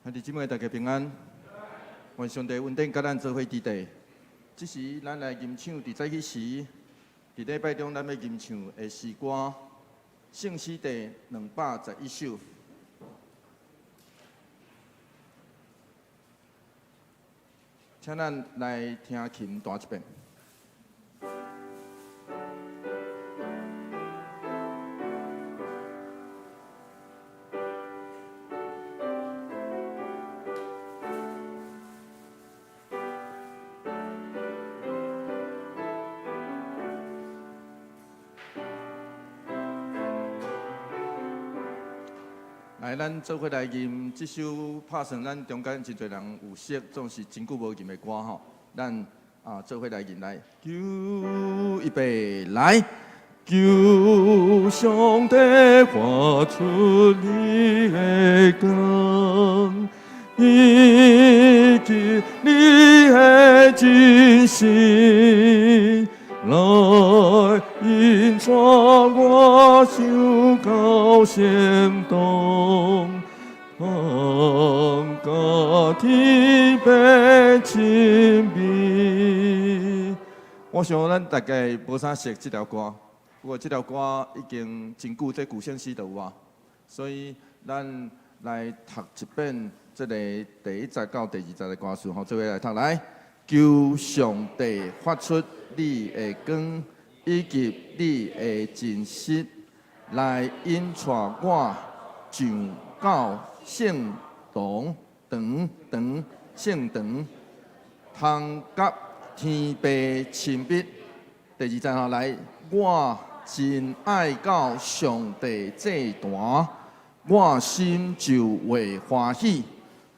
兄弟姊妹，大家平安。願上帝恩典佮咱做伙佇佇。這時，咱來吟唱佇早起時，佇禮拜中咱欲吟唱的詩歌，聖詩第211首。請咱來聽琴彈一遍。來，咱做伙來吟這首，拍算咱中間真濟人有識，總是真久無吟的歌吼。咱啊，做伙來吟來，求預備來，求上帝發出你的光，以及你的真實，來引帶我上到聖堂，通佮天父親密。我想咱大概無啥熟這條歌，不過這條歌已經真久，這舊聖詩就有啊，所以咱來讀一遍這個第一節到第二節的歌詞，吼，做伙來讀來。求上帝發出你的光，以及你的真實，來引帶我上到聖堂，堂堂聖堂，通佮天父親密。第二節吼來，我真愛到上帝祭壇，我心就會歡喜。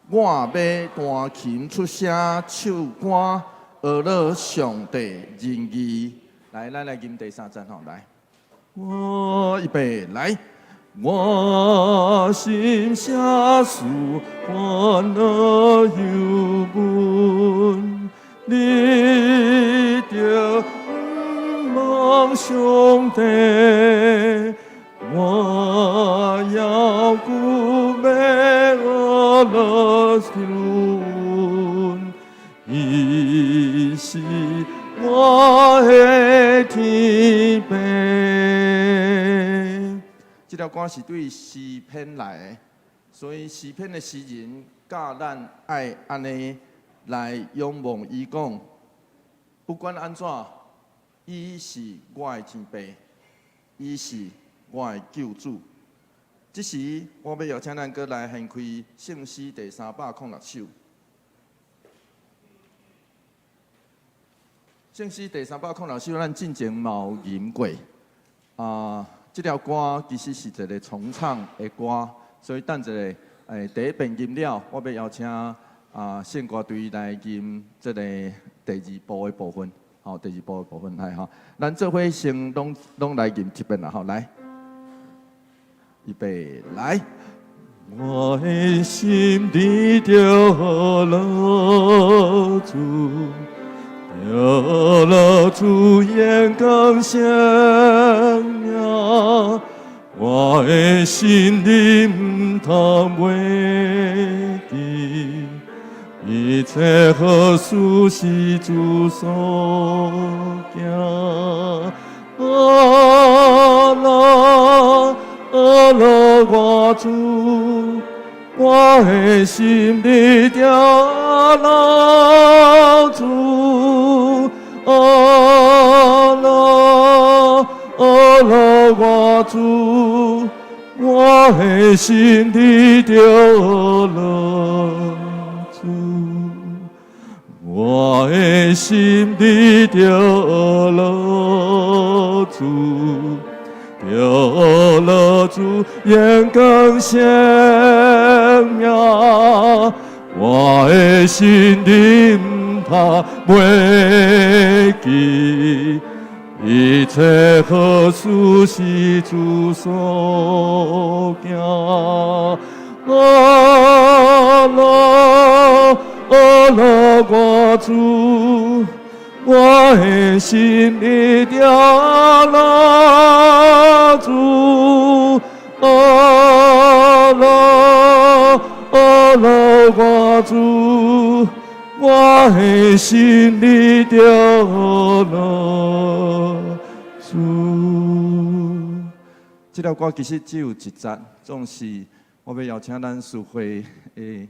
我欲彈琴出聲唱歌，呵咾上帝仁義。來，咱來吟第三節吼，來，我預備來，我心寫書歡樂油溫，你著仰望上帝，我猶閣欲呵咾主，伊是我的天父。這條歌是對詩篇來的，所以詩篇的詩人教咱愛按呢來仰望伊講，不管按怎，伊是我的天父，伊是我的救主。這時，我欲邀請咱閣來掀開聖詩第306首。聖詩第三百空六首，咱進前嘛有吟過。啊，這條歌其實是一個重唱的歌，所以等一下，第一遍吟了，我欲邀請啊聖歌隊來吟這個第二部的部分。好，第二部的部分來吼，咱做伙先攏攏來吟一遍啦，吼，來。預備來，我的心得著樂主，著樂主眼光顯明，我的心靈毋通袂記，一切好事是主所行。啊啦。呵咾我主，我的心得著樂主，呵咾呵咾我主，我的心得著樂主，我的心得著樂主。著樂主眼光顯明，我的心靈毋通袂記，一切好事是主所行。啊啦，呵咾我主。我的心得著樂主，呵咾呵咾主，我的心裡著樂主。這條歌其實只有一節，總是我欲邀請咱司會的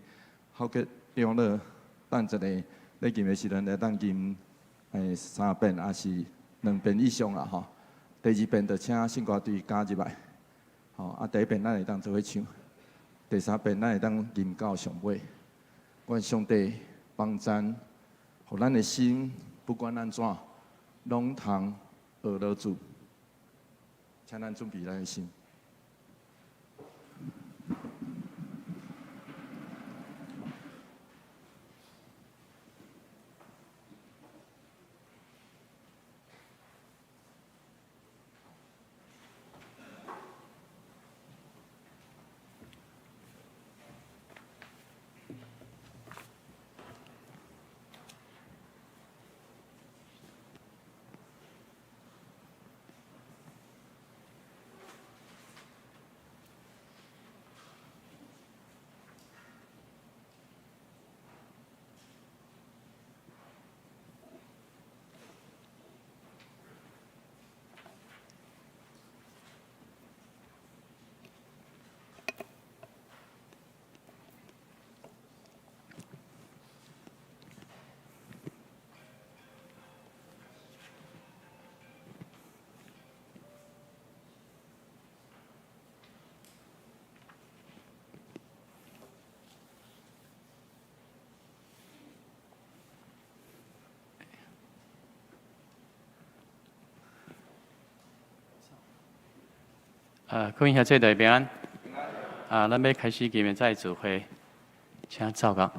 郝杰長老，等一下咧吟的時陣來當吟三遍，抑是兩遍以上啦吼。第二遍就請聖歌隊加入來，吼啊！第一遍咱會當做伙唱，第三遍咱會當吟到上尾。願上帝幫贊，予咱的心不管按怎，攏通學樂主。請咱準備咱的心。各位兄弟姊妹平安。咱欲開始今日的聚會，請奏樂。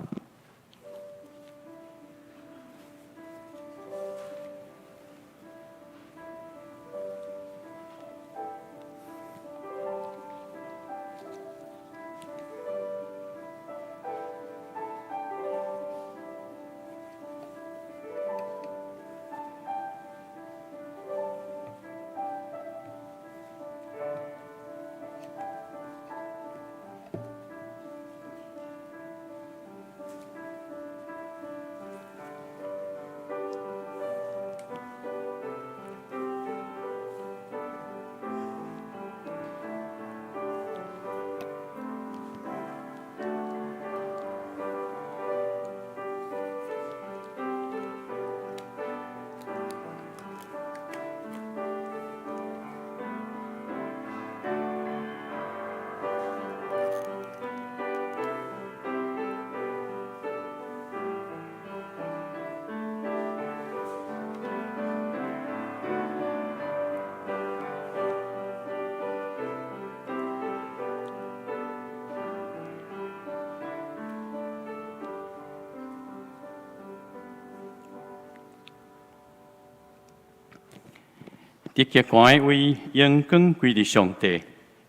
佇極懸的位，榮光歸佇上帝；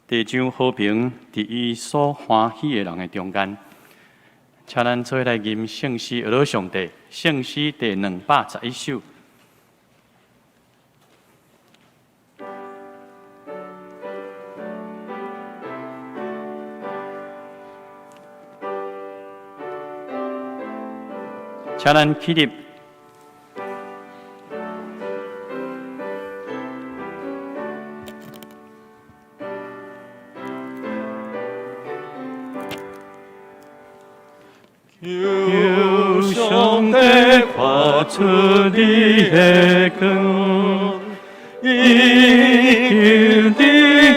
地上和平，佇伊所歡喜的人的中間。請咱做伙來吟聖詩，學樂上帝，聖詩第211首。請咱起立。求上帝發出你的光，以求你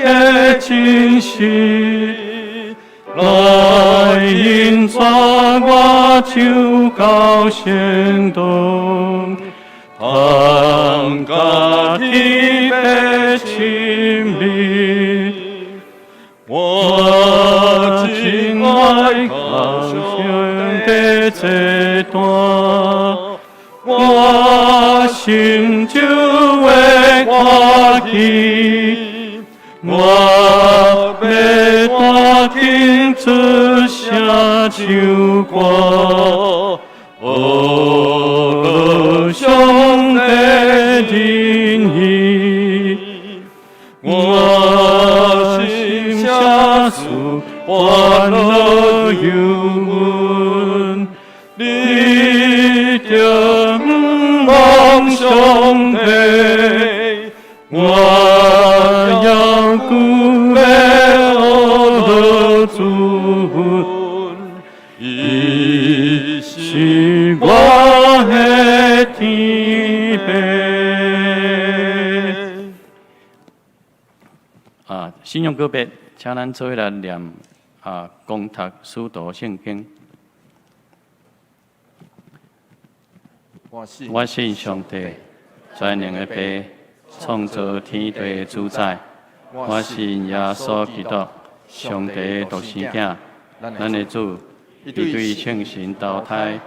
的真實，來引帶我走到聖堂，通佮天父親密。我真愛佮上帝做伴，我心就會歡喜，我欲大聲出聲唱歌，學樂上帝仁義，我心寫詩歡樂有阮，上帝，我猶閣欲學主，伊是我的天父。啊，信仰告白，請咱做伙來念啊，公讀使徒聖經。我信上帝，全能的父，創造天地的主宰。我信耶穌基督，上帝的獨生囝，咱的主，伊對聖神投胎，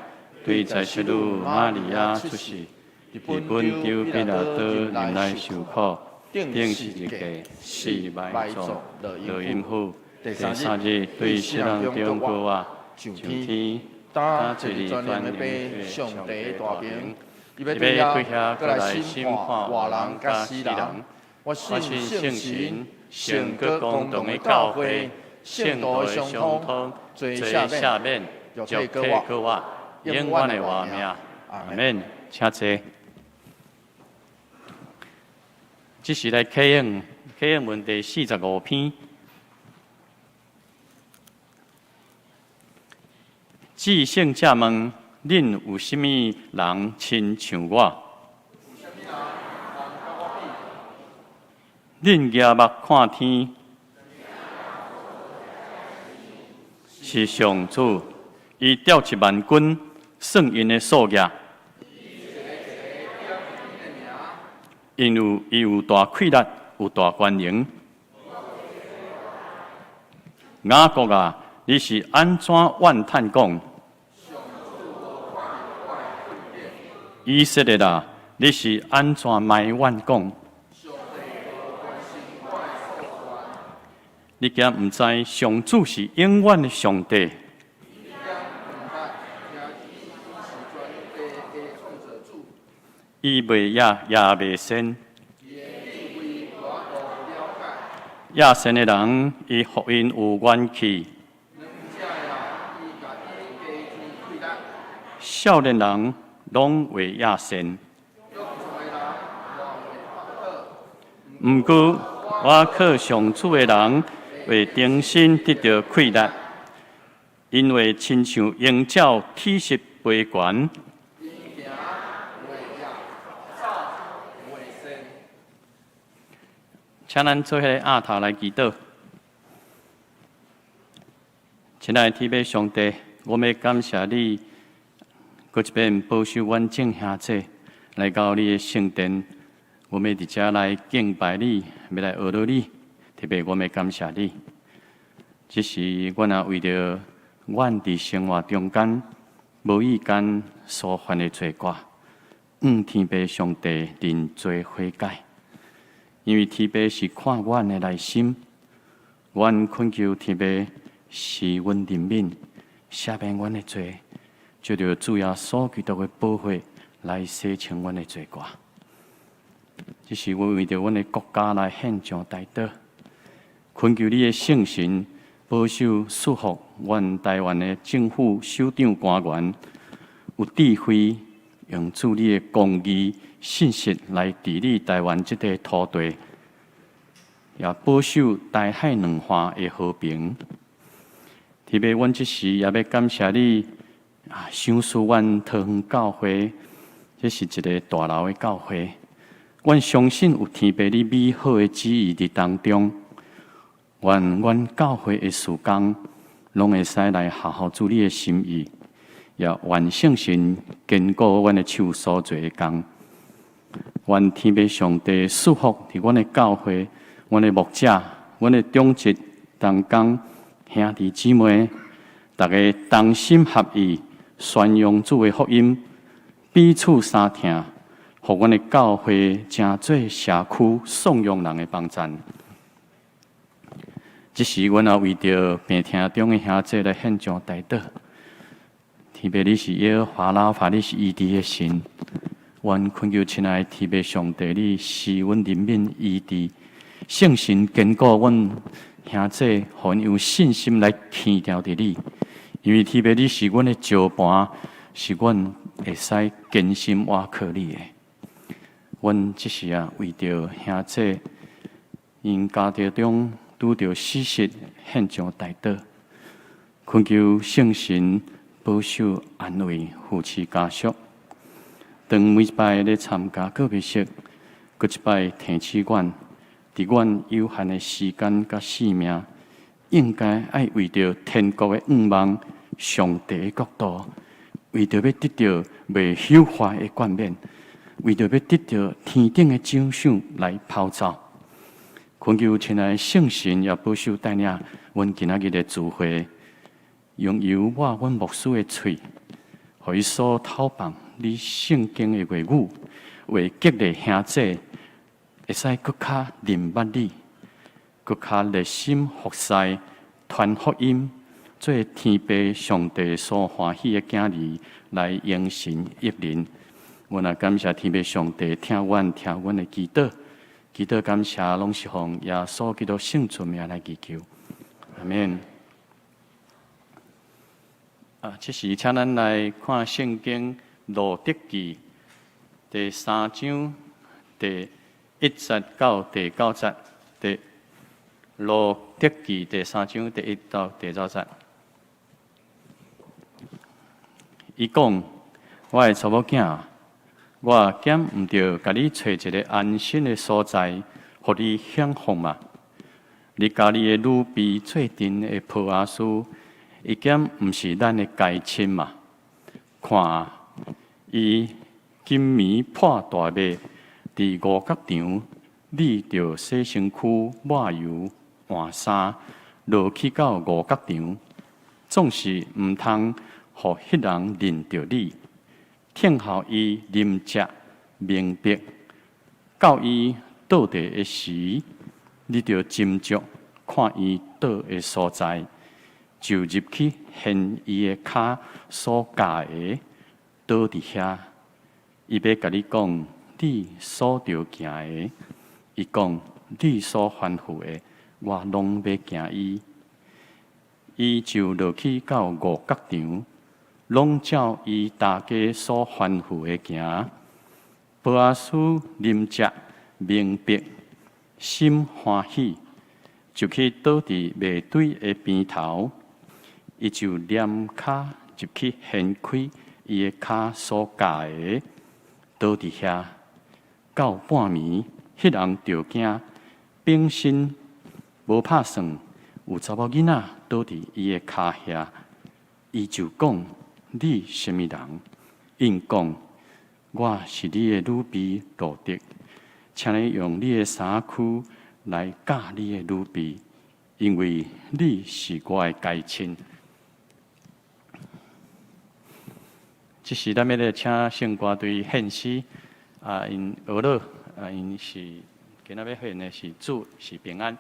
對在聖女瑪利亞出世，佇本丟彼拉多忍耐受苦，釘十字架，死埋葬，落陰府，第三日對死人中復活，上天。擔坐佇全能的父上帝大爿，伊欲對遐閣來審判活人佮死人。我信聖神，聖閣公同的教會，聖徒的相通，罪赦免，肉體復活，永遠的活命。阿們。請坐。這時來啟應，啟應文第45篇。至聖者問：恁有啥物人親像我？恁舉目看天，是上主，伊調集萬軍，算𪜶的數額。因為伊有大氣力，有大權能。雅各啊，你是按怎怨嘆講？以色列啊，你是按怎埋怨講？你敢毋知上主是永遠的上帝？伊袂野也袂仙。野仙的人，伊予𪜶有元氣。少年人攏會野仙。毋過，倚靠上主的人會重新得著氣力，𪜶會親像鷹鳥體勢飛懸。請咱做伙阿頭來祈禱。親愛的天父上帝，我欲感謝你，閣一遍保守阮眾兄弟來到你的聖殿，我欲佇遮來敬拜你，欲來學著你。特別我欲感謝你，這時阮也為著阮佇生活中間無意間所犯的罪過，向天父上帝認罪悔改。因為天父是看阮的內心，阮懇求天父賜阮憐憫，赦免阮的罪，藉著主耶穌基督的寶血來洗清阮的罪過。這是阮為著阮的國家來獻上代禱，懇求你的聖神保守賜福阮台灣的政府首長官員有智慧，用主你的公義信實來治理台灣這塊土地，也保守台海兩岸的和平。特別，阮這時也欲感謝你啊，賞賜阮桃園教會，這是一个大樓的教會。阮相信有天父你美好的旨意佇當中，願阮教會的事工攏會使來合乎主你的心意，也願聖神堅固阮的手所做的工。願天父上帝賜福佇阮的教會、阮的牧者、阮的長執、同工、兄弟姊妹，逐家同心合意宣揚主的福音，彼此相疼，予阮的教會成做社區頌揚人的幫贊。這時，阮也為著病痛中的兄弟來獻上代禱。天父，你是耶和華拉法，你是醫治的神。阮懇求親愛的天父上帝，你賜阮憐憫醫治，聖神堅固阮兄弟，予𪜶有信心來倚靠佇你。因為天父，你是阮的石盤，是阮會使堅心倚靠你的。阮這時啊，為著兄姊𪜶家庭中拄著死實現象代禱，懇求聖神保守安慰扶持家屬。當每一擺咧參加告別式，閣一擺提醒阮，佇阮有限的時間佮性命，應該愛為著天國的願望、上帝的國度，為著欲得著袂朽壞的冠冕，為著欲得著天頂的獎賞來跑走。懇求親愛的聖神也保守帶領阮今仔日的聚會，用油抹阮牧師的喙，予伊所吐放你聖經的話語，為激勵兄姊會使閣較認捌你，閣較熱心服侍、傳福音，做天父上帝所歡喜的囝兒，來榮神益人。阮也感謝天父上帝聽阮聽阮的祈禱，祈禱感謝攏是奉耶穌基督聖尊名來祈求，阿們。啊，這時請咱來看聖經路得記第三章第一節到第九節。第路得記第三章第一到第九節，伊講：我的查某囝，我敢毋著共你揣一个安心的所在，予你享福嗎？你佮你的女婢做陣的波阿斯，伊敢毋是咱的家親嗎？看啊，伊今暝破大麥，佇五角場，你著洗身軀、抹油、換衫，落去到五角場，總是毋通予彼人認著你。聽候伊啉食明白，到伊倒地的時，你著斟酌看伊倒的所在，就入去掀伊的跤所咬的，倒佇遐。伊欲共你講你所著行的，伊講你所吩咐的，我攏欲行伊。伊就落去到五角場，攏照伊大家所吩咐的行。波阿斯啉食明白，心歡喜，就去倒佇麥堆的邊頭。伊就踮跤入去掀開伊的跤所咬的，倒佇遐。到半暝，彼人著驚，反身無拍算，有查某囡仔倒佇伊的跤遐。伊就講：你啥物人？𪜶講：我是你的女婢路得，請你用你的衫褲來咬你的女婢，因為你是我的家親。這時，咱欲來請聖歌隊獻詩，啊，𪜶學樂，啊，𪜶是今仔欲獻的是主是平安。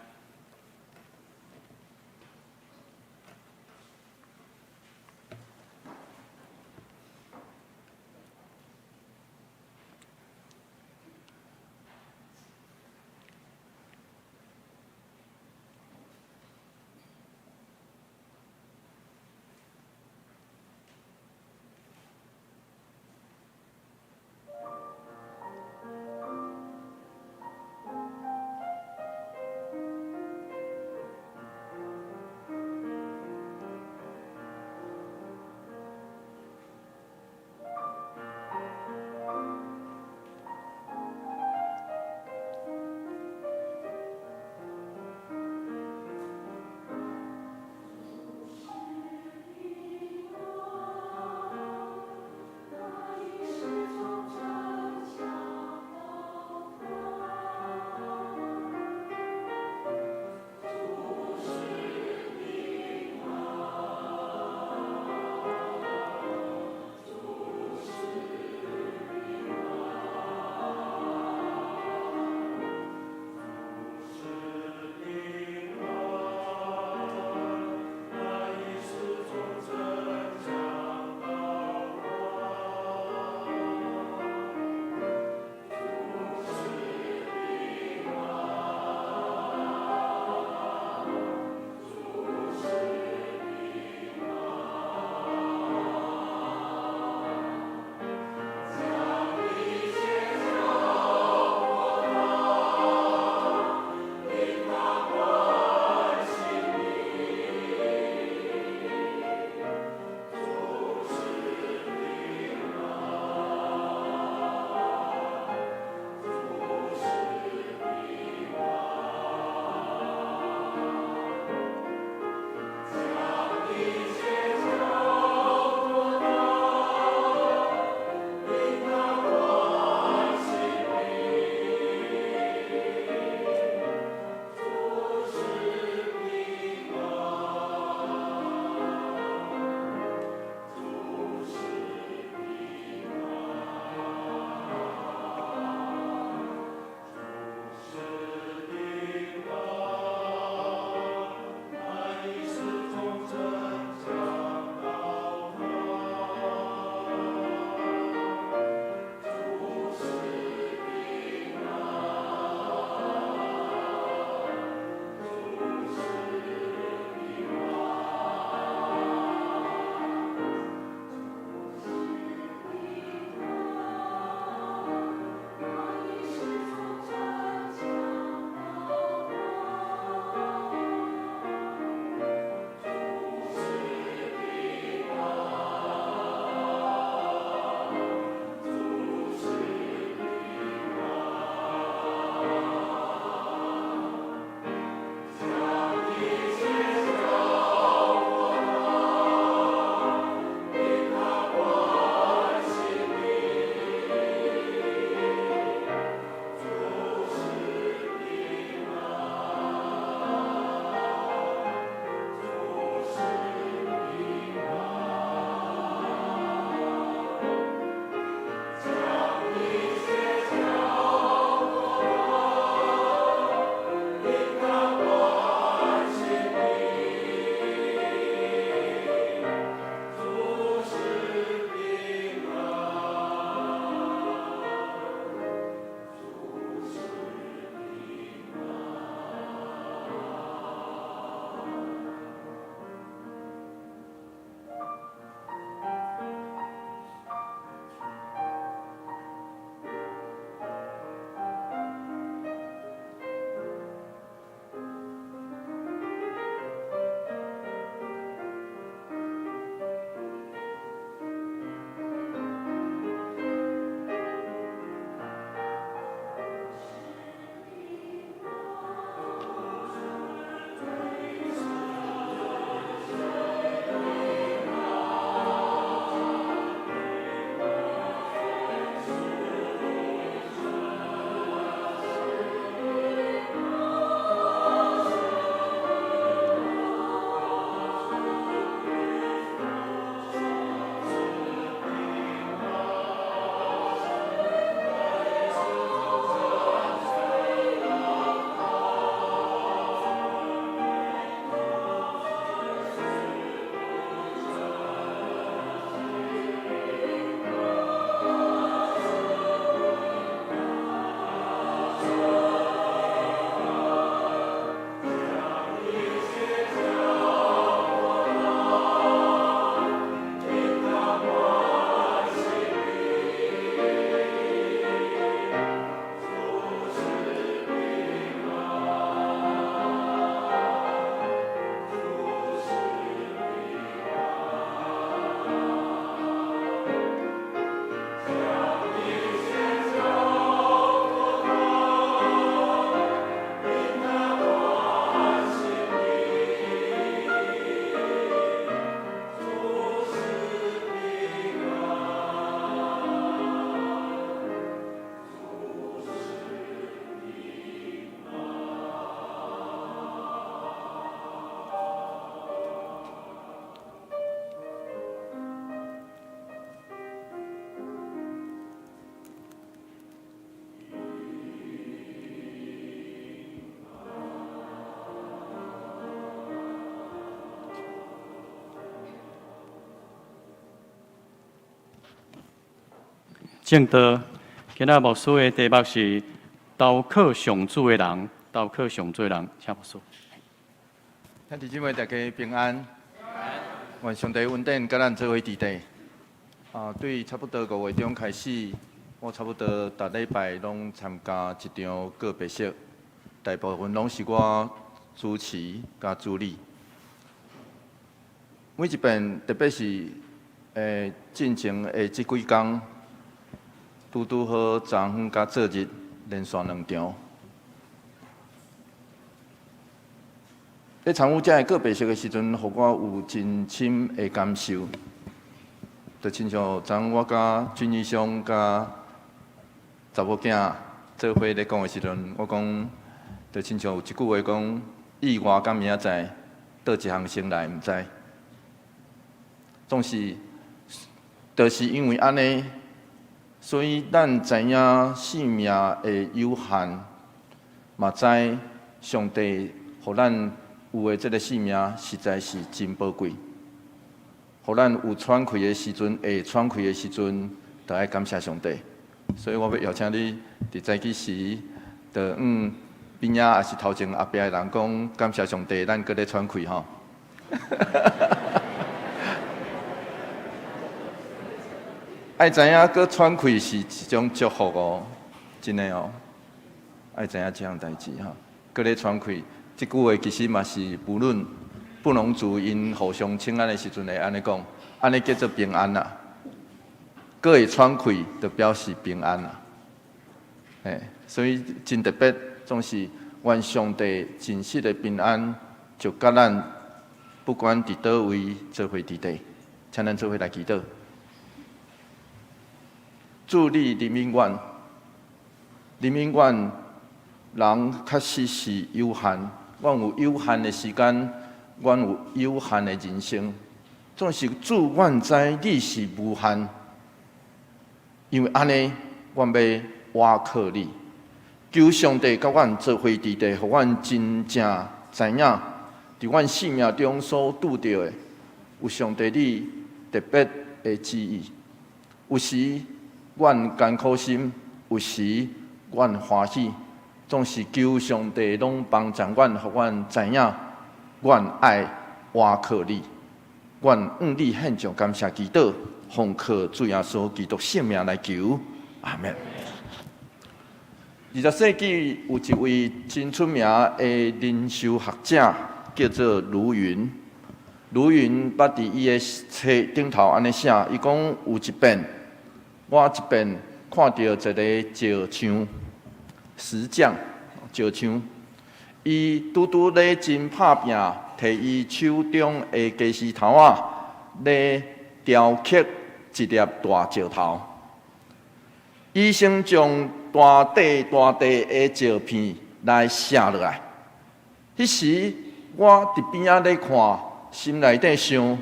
證道。今仔牧師的題目是投靠上主的人，投靠上主的人，請牧師。兄弟姊妹，大家平安。願上帝恩典佮咱做伙佇底。啊，對差不多五月中開始，我差不多逐禮拜攏參加一場告別式，大部分攏是我主持佮主禮。每一遍，特別是進前的這幾工，拄拄好昨昏佮昨日連續兩場。咧參與這个告別式的時陣，予我有真深的感受。就親像昨昏我佮俊醫生佮查某囝做伙咧講的時陣，我講，就親像有一句話講：意外佮明仔載，佗一項先來毋知。總是，就是因為按呢，所以咱知影性命的有限，嘛知上帝予咱有的這个性命實在是真寶貴。予咱有喘氣的時陣，會喘氣的時陣，就愛感謝上帝。所以我欲邀請你，佇早起時，就向邊仔抑是頭前後壁的人講，感謝上帝，咱閣咧喘氣吼。愛知影閣喘氣是一種祝福哦，真的哦。愛知影這項代誌吼，閣咧喘氣，這句話其實嘛是無論布農族𪜶互相請安的時陣會按呢講，按呢叫做平安啦。閣會喘氣，就表示平安啦。嘿，所以真特別，總是願上帝真實的平安，就佮咱不管佇佗位做伙佇底，請咱做伙來祈禱。主你憐憫阮，憐憫阮，人確實是有限，阮有有限的時間，阮有有限的人生。總是主，阮知你是無限，因為按呢，阮欲倚靠你，求上帝佮阮做伙佇底，予阮真正知影，佇阮生命中所拄著的，有上帝你特別的旨意。有時阮艱苦心，有時阮歡喜，總是求上帝攏幫助阮，予阮知影，阮愛倚靠你，阮向你獻上感謝祈禱，奉靠主耶穌基督聖名來求，阿們。20世紀有一位真出名的靈修學者，叫做盧雲。盧雲捌佇伊的冊頂頭按呢寫，伊講有一遍，我一遍看著一個石匠，石匠，石匠，伊拄拄咧真拍拚，提伊手中的家私頭仔咧雕刻一粒大石頭。伊先將大塊大塊的石片來卸落來。彼時我佇邊仔咧看，心內底想，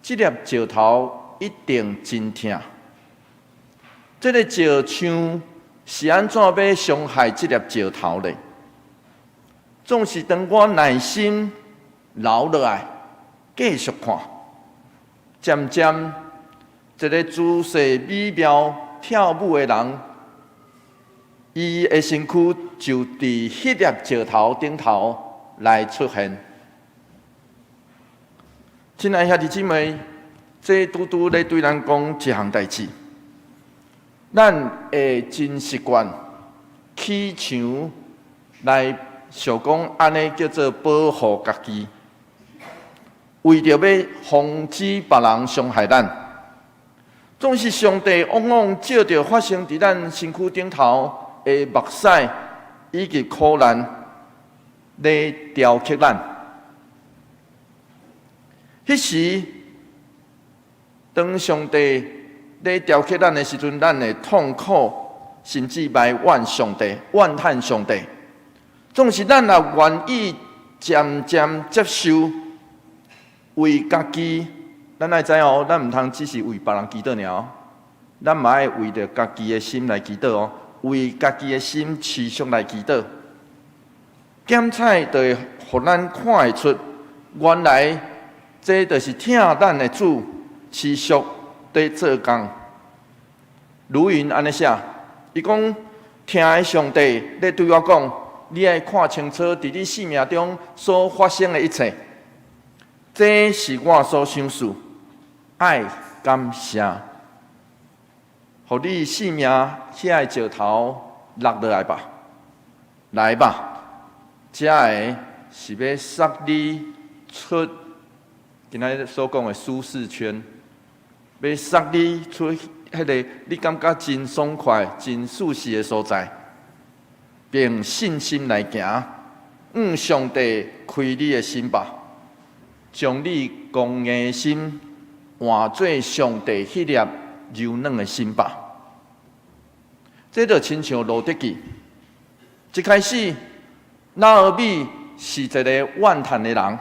這粒石頭一定真疼。這个石匠是按怎欲傷害這粒石頭咧？總是當我耐心留落來，繼續看，漸漸一个姿勢美妙跳舞的人，伊的身軀就佇彼粒石頭頂頭來出現。親愛兄弟姊妹，這拄拄咧對咱講一項代誌。咱會真習慣起牆來想講，按呢叫做保護家己，為著欲防止別人傷害咱。總是上帝往往藉著發生佇咱身軀頂頭的目屎以及苦難，來雕刻咱。彼時，當上帝咧雕刻咱的時陣，咱會痛苦，甚至埋怨上帝、怨嘆上帝。總是咱若願意漸漸接受，為家己，咱愛知哦，咱毋通只是為別人祈禱爾哦，咱嘛愛為著家己的心來祈禱哦，為家己的心持續來祈禱。檢採就會予咱看會出，原來這就是疼咱的主持續佇做工。如雲按呢寫，伊講聽的上帝咧對我講，你愛看清楚佇你生命中所發生的一切，這是我所賞賜，愛感謝，予你性命遐个石頭落落來吧，來吧，這个是欲捒你出今仔日所講的舒適圈，欲捒你出彼个你感覺真爽快、真舒適的所在，憑信心來行，向上帝開你的心吧，將你剛硬的心換做上帝彼粒柔軟的心吧。這就親像路得記，一開始拿俄米是一個怨嘆的人，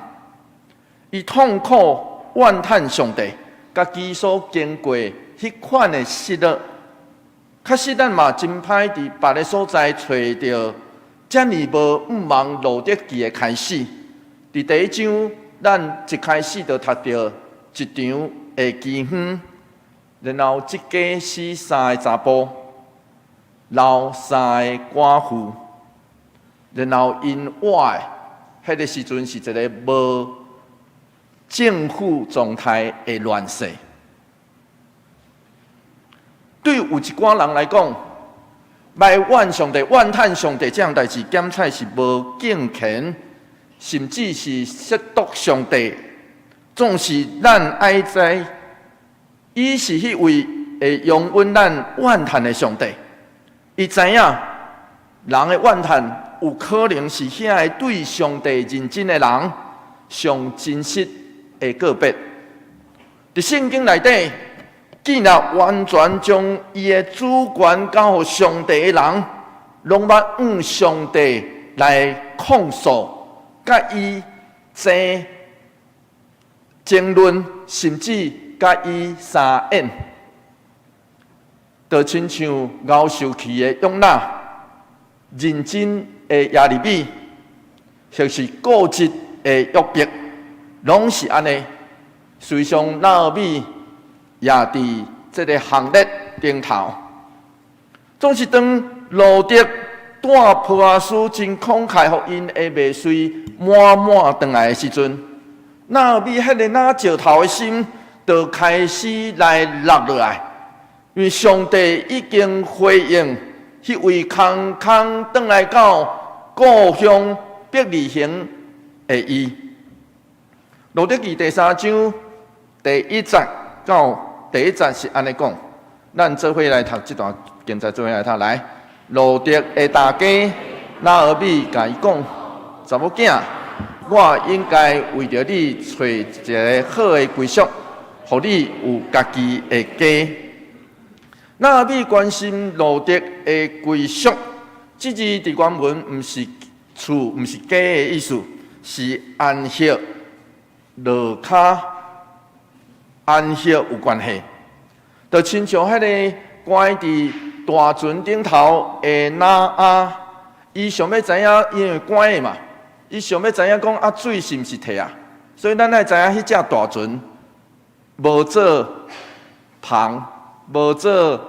伊痛苦怨嘆上帝，家己所經過彼款的失落，確實咱嘛真歹佇別个所在揣著遮爾無向望路得記的開始。佇第一章，咱一開始就讀著一場的饑荒，然後這家死三個查埔，留三个寡婦，然後𪜶活的彼个時陣是一个無政府狀態的亂世。對有一寡人來講，埋怨上帝、怨嘆上帝這項代誌，檢採是無敬虔，甚至是褻瀆上帝。總是咱愛知，伊是彼位會容允咱怨嘆的上帝。伊知影人的怨嘆有可能是遐个對上帝認真的人上真實的告白。佇聖經內底，既然完全將伊的主權交予上帝的人，攏捌向上帝來控訴，共伊爭爭論，甚至共伊相演，就親像𠢕受氣的約拿，認真的耶利米，或是固執的約伯，攏是按呢。事實上，拿俄米也佇這个行列頂頭，總是當路得帶波阿斯真慷慨，予𪜶的麥穗滿滿轉來的時陣，拿俄米彼个若石頭的心，就開始來落落來，因為上帝已經回應彼位空空轉來到故鄉伯利恆的伊。路得記第三章第一節到第一節是按呢講，咱做伙來讀這段經節，做伙來讀來。路得的大家拿俄米共伊講：查某囝，我應該為著你揣一个好的歸宿，予你有家己的家。拿俄米關心路得的歸宿，這字佇原文毋是厝，毋是家的意思，是安息、落跤、安息有關係。就親像彼个關佇大船頂頭的挪亞，伊想欲知影，因為寒的嘛，伊想欲知影講啊水是毋是退啊？所以咱愛知影彼隻大船無做帆，無做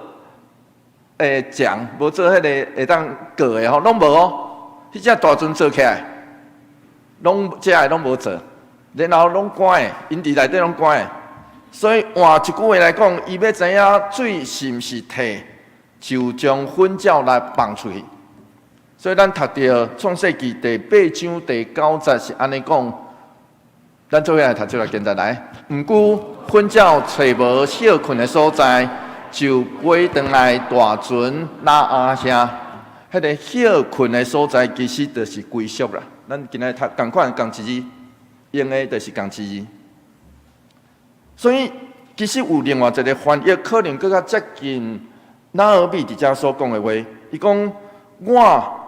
槳，無做彼个會當過的吼，攏無哦。彼隻大船做起來，攏這个攏無做，然後攏寒的，𪜶佇內底攏寒的。所以換一句話來講，伊欲知影水是毋是退，就將粉鳥來放出去。所以咱讀著創世記第八章第九節是按呢講，咱做伙來讀這個經節來。毋過粉鳥揣無歇睏的所在，就飛轉來大船挪亞遐。彼个歇睏的所在，其實就是歸宿啦。咱今仔讀仝款仝一字，用的就是仝一字。所以其實有另外一个翻譯，可能閣較接近拿俄米佇遮所講的話。伊講：我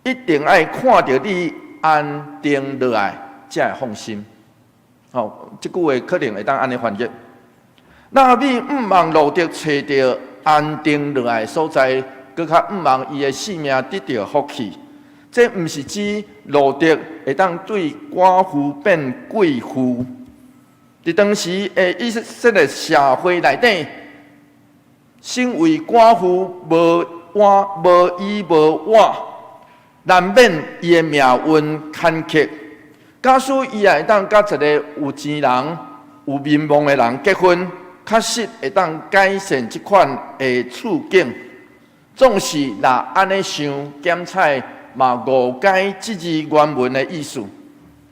一定愛看著你安定落來，才會放心。吼，這句話可能會當按呢翻譯。拿俄米向望路得揣著安定落來的所在，閣較向望伊的性命得著福氣。這毋是指路得會當對寡婦變貴婦。佇當時的以色列社會內底，身為寡婦，無碗無衣無碗，難免伊的命運坎坷。假使伊也會當佮一个有錢人、有名望的人結婚，確實會當改善這款的處境。總是若按呢想，檢采嘛誤解這字原文的意思。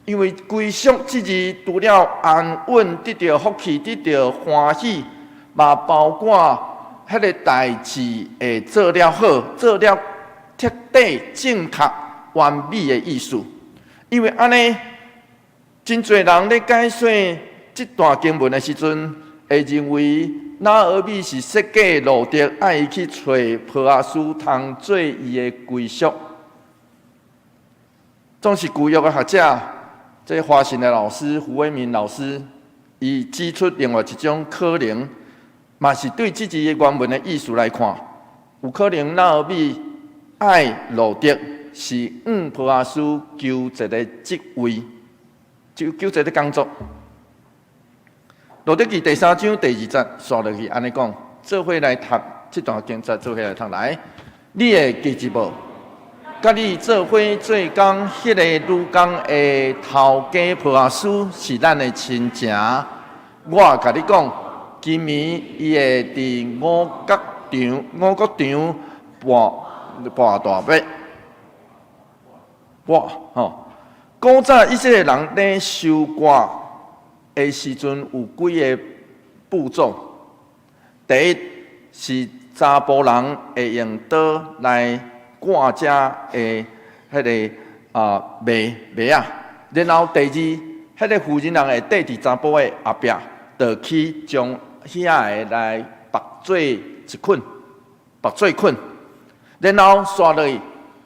因為歸屬這字除了安穩、得著福氣、得著歡喜，嘛包括彼个代誌會做了好、做了徹底、正確、完美的意思。因為按呢，真濟人咧解說這段經文的時陣，會認為拿俄米是設計路得愛伊去揣波阿斯通做伊的歸屬。總是舊約的學者，這華信的老師胡威明老師，伊指出另外一種可能，嘛是對這字原文的意思來看，有可能拿俄米愛路得是向波阿斯求一个職位，就求一个工作。路得記第三章第二節，紲落去按呢講，做伙來讀這段經節，做伙來讀來，你會記得無？佮你做伙做工，彼个女工的頭家波阿斯是咱的親情。我共你講，今暝伊會佇五穀場跋跋大麥，跋吼。古早以色列人咧收割的時陣有幾个步驟。第一是查埔人會用刀來割這的彼个麥麥仔，然後第二，彼个婦人人會綴佇查埔的後壁，就去將遐个來縛做一捆，縛做捆，然後紲落去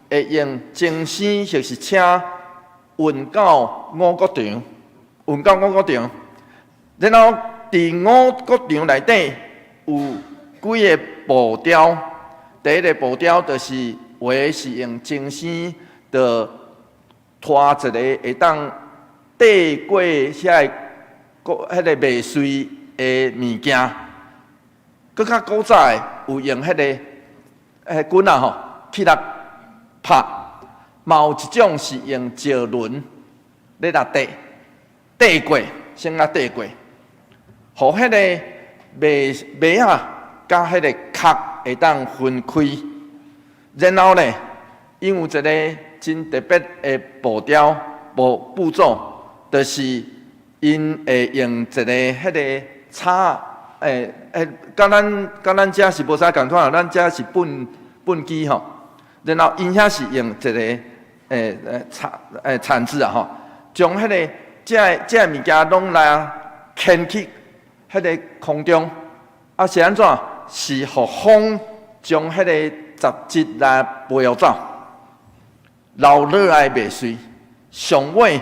會用精牲或是車運到五穀場，運到五穀場，然後佇五穀場內底有幾个步驟。第一个步驟就是有的是用精牲，就拖一个會當綴過遐个彼个麥穗的物件。閣較古早的有用彼个棍仔吼去來拍，嘛有一種是用石輪咧來綴綴過，先來綴過，予彼个麥麥仔佮彼个殼會當分開。然後呢，𪜶有一个真特別的步調步驟，就是𪜶會用一个彼个叉，佮咱遮是無啥仝款，咱遮是畚畚箕吼。然後𪜶遐是用一个鏟子啊吼，將彼个這个物件攏來牽去彼个空中，啊是按怎？是予風將彼个雜質來飛予走，留落來麥穗。上尾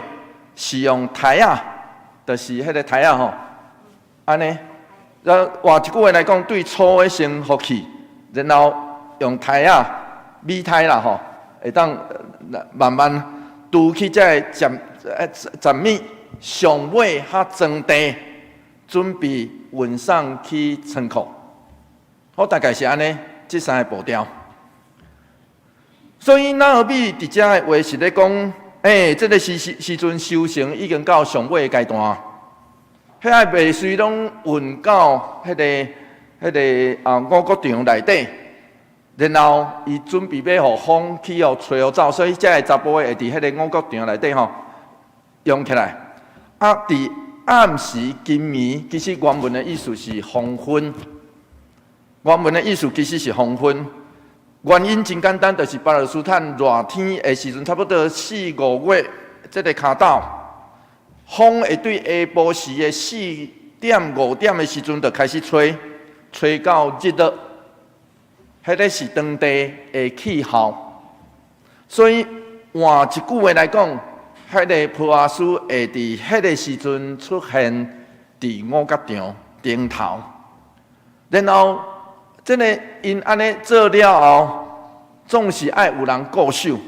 是用台仔，就是彼个台仔吼，按呢，換一句話來講，對粗的先予去，然後用台仔、米胎啦吼，會當慢慢除去這个雜物，上尾較裝地，準備運送去倉庫。好，大概是按呢，這三个步驟。所以拿俄米佇遮的話是咧講，這个時陣收成已經到上尾的階段，遐个麥穗攏運到彼个五穀場內底，然後伊準備欲予風去予吹予走，所以這个查埔會佇彼个五穀場內底吼用起來。啊，佇暗時今暝，其實原文的意思是黃昏。原文的意思其實是黃昏。原因真簡單，就是巴勒斯坦熱天的時陣，差不多四五月，這个跤晝，風會對下晡時的4點5點的時陣就開始吹，吹到日落，彼个是當地的氣候。所以換一句話來講，彼个波阿斯會佇彼个時陣出現佇五穀場頂頭，然後這个𪜶按呢做了後，總是愛有人顧守，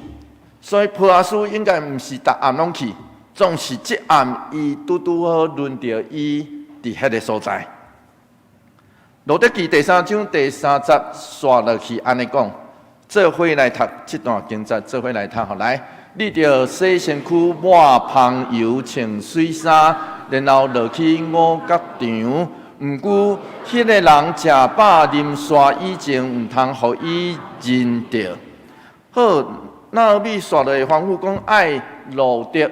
所以波阿斯應該毋是逐暗攏去，總是這暗伊拄拄好輪著伊佇彼个所在。路得記第三章第三節紲落去按呢講，做伙來讀這段經節，做伙來讀吼來。你著洗身軀，抹香油，穿媠衫，然後落去五角場。毋過，彼个人食飽啉煞以前，毋通予伊認著。好，拿俄米紲落去吩咐講愛路得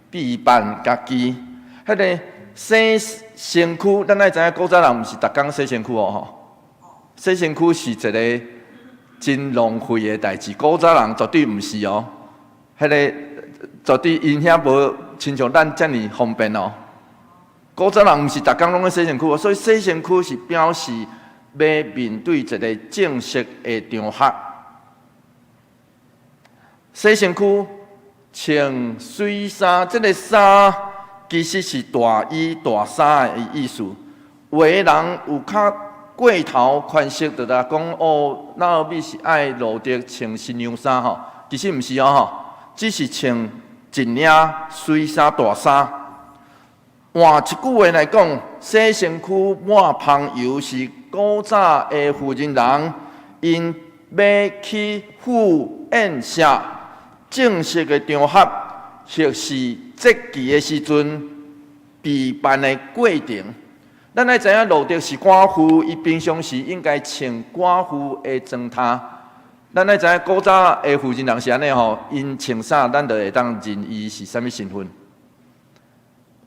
備辦家己。彼个洗身軀，咱愛知影古早人毋是逐工洗身軀哦吼。洗身軀是一个真浪費的代誌，古早人絕對毋是哦。彼个絕對𪜶遐無親像咱遮爾方便哦。古早人毋是逐工攏咧洗身軀，所以洗身軀是表示欲面對一个正式的場合。洗身軀，穿媠衫，這个衫其實是大衣大衫的意思。有的人有較過頭詮釋，就來講哦，拿俄米是愛路得穿新娘衫吼，其實毋是哦吼，只是穿一領媠衫大衫。換一句話來講，洗身軀抹香油是古早的婦人人，𪜶欲去赴宴席正式的場合，或是節期的時陣備辦的過程。咱愛知影路得是寡婦，伊平常時應該穿寡婦的裝束。咱愛知影古早的婦人人是按呢吼，𪜶穿啥，咱就會當認伊是啥物身份。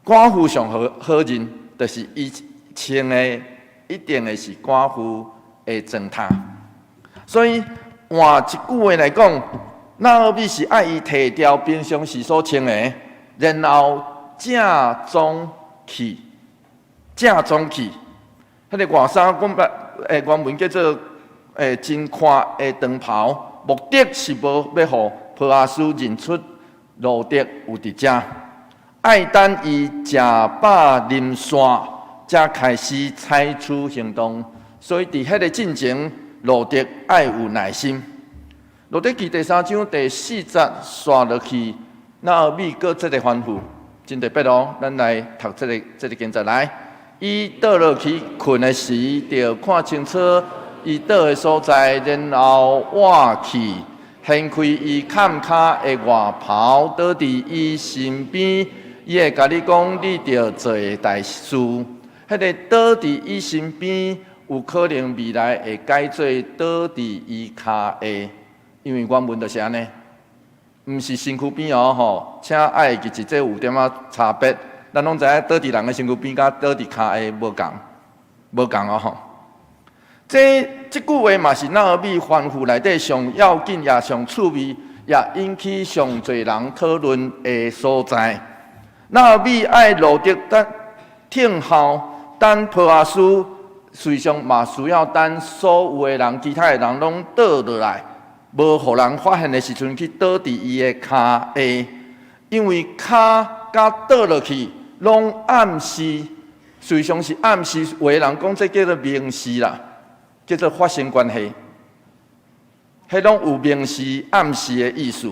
寡婦上好好認，就是伊穿的一定會是寡婦的裝束。所以換一句話來講，拿俄米是愛伊脫掉平常時所穿的，然後正裝去，正裝去。彼个外衫，阮捌原文叫做真寬的長袍，目的是無欲予波阿斯認出路得有佇遮。愛等伊食飽啉煞，才開始採取行動。所以佇彼个進前，路得愛有耐心。路得記第三章第四節紲落去，拿俄米閣這个吩咐，真特別哦。咱來讀這个經節來。伊倒落去睏的時，著看清楚伊倒的所在，然後倚去，掀開伊崁跤的外袍，倒佇伊身邊。伊會共你講，你著做的代事。彼个倒佇伊身邊，有可能未來會改做倒佇伊跤下，因為原文就是按呢，毋是身軀邊哦吼，請愛記住這有點仔差別。咱攏知影倒佇人的身軀邊佮倒佇跤下無仝，無仝哦吼。這句話嘛是拿俄米吩咐內底上要緊也上趣味，也引起上濟人討論的所在。拿俄米愛路得等聽候，等波阿斯，實際上嘛需要等所有的人，其他的人攏倒落來，無予人發現的時陣去倒佇伊的跤下，因為跤佮倒落去，攏暗示，實際上是暗示，有的人講這叫做明示啦，叫做發生關係，彼攏有明示暗示的意思。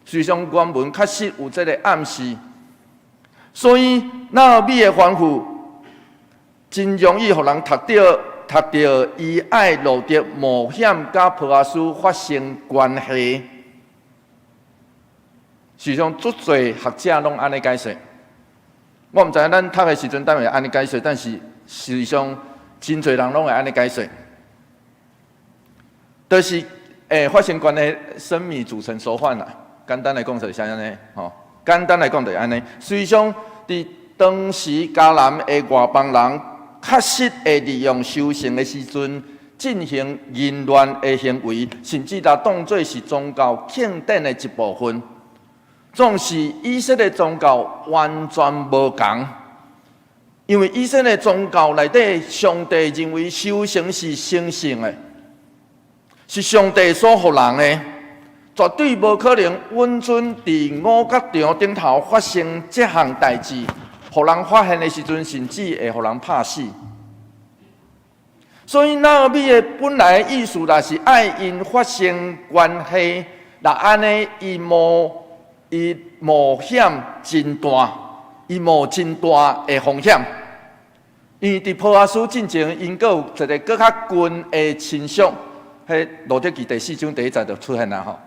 實際上原文確實有這个暗示。所以，拿俄米的吩咐真容易予人讀著伊愛路得冒險佮波阿斯發生關係。實際上，足濟學者攏按呢解釋。我毋知影咱讀的時陣敢會按呢解釋，但是實際上真濟人攏會按呢解釋，就是發生關係，生米煮成熟飯啦。簡單來講就是按呢吼。簡單來講就是按呢。實際上，佇當時迦南的外邦人確實會利用收成的時陣進行淫亂的行為，甚至來當做是宗教慶典的一部分。總是以色列宗教完全無仝，因為以色列宗教內底，上帝認為收成是神聖的，是上帝所予人的，絕對無可能允准佇五角場頂頭發生這項代誌，予人發現的時陣，甚至會予人拍死。所以拿俄米的本來意思，若是愛𪜶發生關係，若按呢伊冒險真大，伊冒真大的風險。因為佇波阿斯進前，𪜶閣有一个閣較近的親屬，彼路得記第四章第一節就出現啦吼。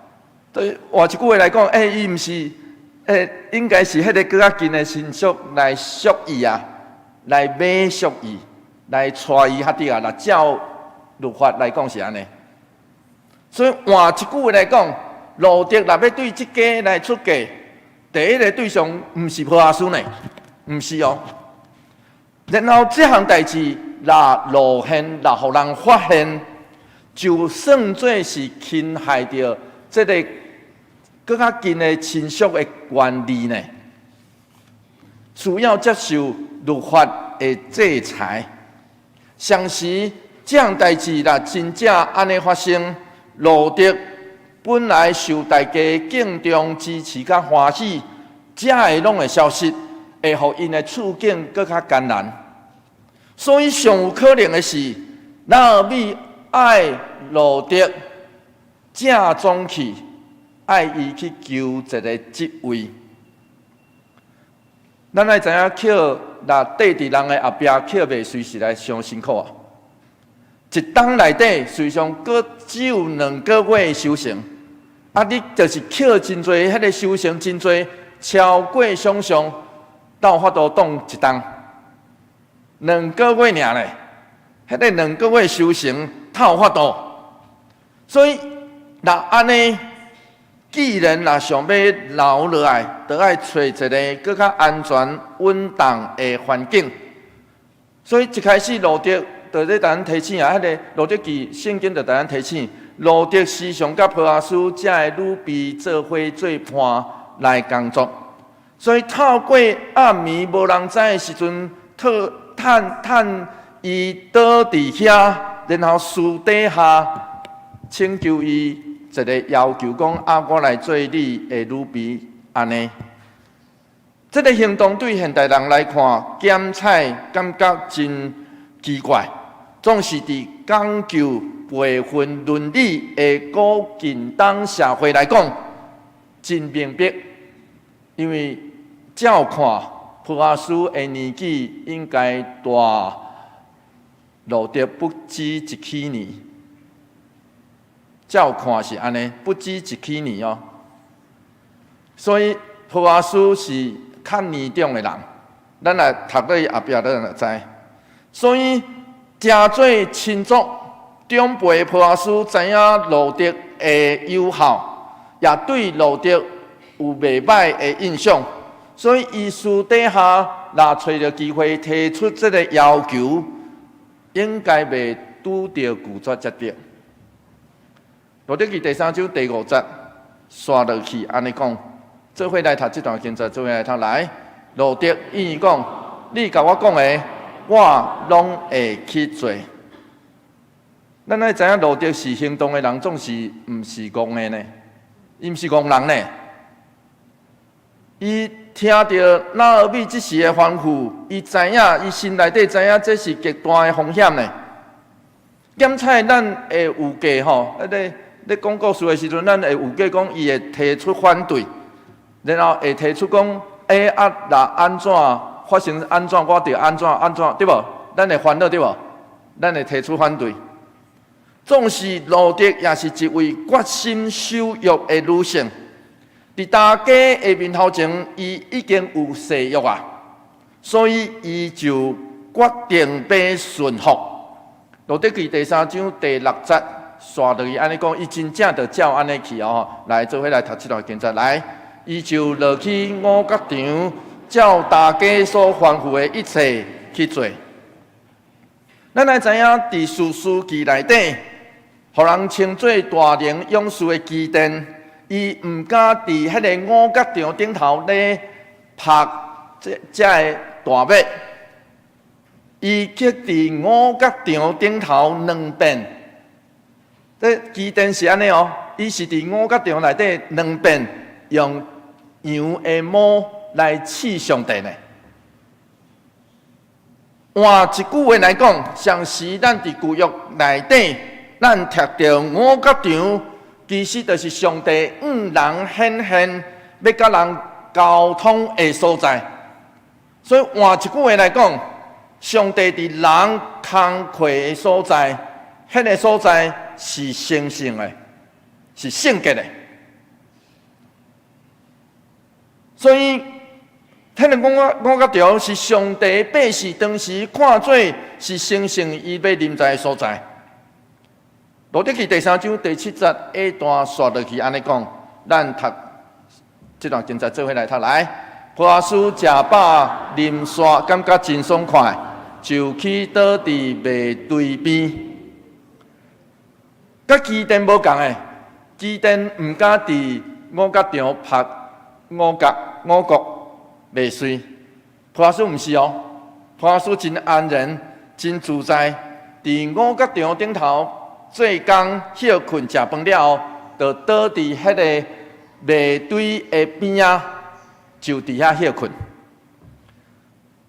對，換一句話來講，欸，伊毋是，欸，應該是彼个閣較近的親屬來贖伊啊，來買贖伊，來娶伊較對啊。若照律法來講是按呢。所以換一句話來講，路得若欲對這家來出價，第一个對象毋是波阿斯呢，毋是哦。然後這項代誌若露現，若予人發現，就算做是侵害著這个閣較近的親屬的權利呢，需要接受律法的制裁。同時，這項代誌若真正按呢發生，路得本來受大家敬重、支持佮歡喜，這个攏會消失，會予𪜶的處境閣較艱難。所以上有可能的是，拿俄米愛路得正總去，愛伊去求一个職位。咱愛知影，抾若綴佇人的後壁抾袂隨實在傷辛苦啊！一冬內底，實際上閣只有兩個月的收成，啊，你就是抾真濟，彼个收成真濟，超過想象，才有法度擋一冬。兩個月爾咧，彼个兩個月收成，才有法度。所以，若按呢，既然若想欲留落來，就愛揣一个閣較安全、穩當的環境。所以一開始路得就咧共咱提醒啊，彼个路得記聖經就共咱提醒，路得時常佮波阿斯這个女婢做伙做伴來工作。所以透過暗暝無人知的時陣，透趁趁伊倒佇遐，然後私底下請求伊一个要求，講啊，我來做你的女婢，按呢。這个行動對現代人來看，檢採感覺真奇怪，總是佇講究輩分倫理的古近東社會來講，真明白。因為照看波阿斯的年紀應該大路得不止一禧年，照看是按呢，不止一禧年哦。所以波阿斯是較年長的人，咱來讀落去後壁，咱就知。所以，誠做親族長輩波阿斯知影路得的友好，也對路得有袂䆀的印象，所以伊私底下若揣著機會提出這个要求，應該袂拄著拒絕才對。路得記第三章第五節，紲落去按呢講，做伙來讀這段經節，做伙來讀來。路得應伊講：你共我講的，我攏會去做。咱愛知影路得是行動的人，總是毋是戇的呢？伊毋是戇人呢？伊聽著拿俄米這時的吩咐，伊知影，伊心內底知影這是極大的風險呢。檢採咱會有計吼，彼个咧講故事的時陣，咱會有計講伊會提出反對，然後會提出講，欸啊，若按怎發生按怎，我著按怎按怎，對無？咱會煩惱對無？咱會提出反對。縱使路得也是一位決心守約的女性，佇大家的面頭前，伊已經有誓約啊，所以伊就決定欲順服。路得記第三章第六節，紲落去按呢講，伊真正就照按呢去哦。來，做伙來讀這段經節來，伊就落去五角場，照大家所吩咐的一切去做。咱來知影，佇士師記內底，予人稱做大能勇士的基甸，伊毋敢佇彼个五角場頂頭咧曝這這个大麥，伊卻佇五角場頂頭兩遍。這基甸是按呢哦，伊是佇五角場內底兩遍用羊的毛來試上帝呢。換一句話來講，像時咱佇舊約內底，咱讀著五角場，其實就是上帝向人顯現，欲佮人溝通的所在。所以換一句話來講，上帝佇人工課的所在，彼個所在是神聖的，是聖潔的。所以，彼个五角場是上帝百姓當時看做是神聖伊欲臨在的所在。路得記第三章第七節下段紲落去按呢講，咱讀這段經節做伙來讀來。波阿斯食飽啉煞，感覺真爽快，就去倒佇麥堆邊。佮基甸無仝的，基甸毋敢佇五角場曝五穀麥穗。波阿斯毋是哦，波阿斯真安然，真自在，佇五角場頂頭做工歇睏食飯了後，就倒佇彼个麥堆的邊仔，就佇遐歇睏。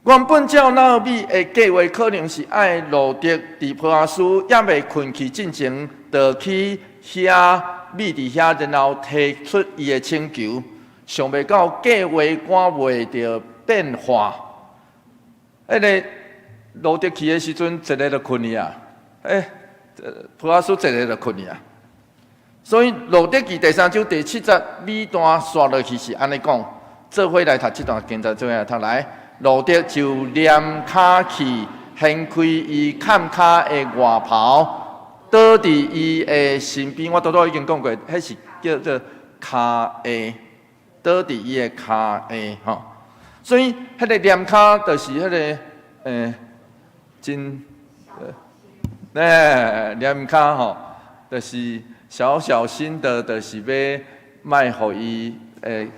原本照拿俄米的計劃，可能是愛路得佇波阿斯猶未睏去進前，就去遐覕佇遐，然後提出伊的請求。想袂到計劃趕袂著變化。彼个路得去的時陣，一下就睏去啊！欸，波阿斯一下就睏去啊！所以路得記第三章第七節尾段紲落去是按呢講，做伙來讀這段經節，做伙來讀來。路得就躡跤去，掀開伊坎跤的外袍，倒佇伊的身邊。我拄拄已經講過，彼是叫做跤下，倒佇伊的跤下吼。所以，彼个躡跤就是彼个真，躡跤吼，就是小小心的，就是欲莫予伊欸。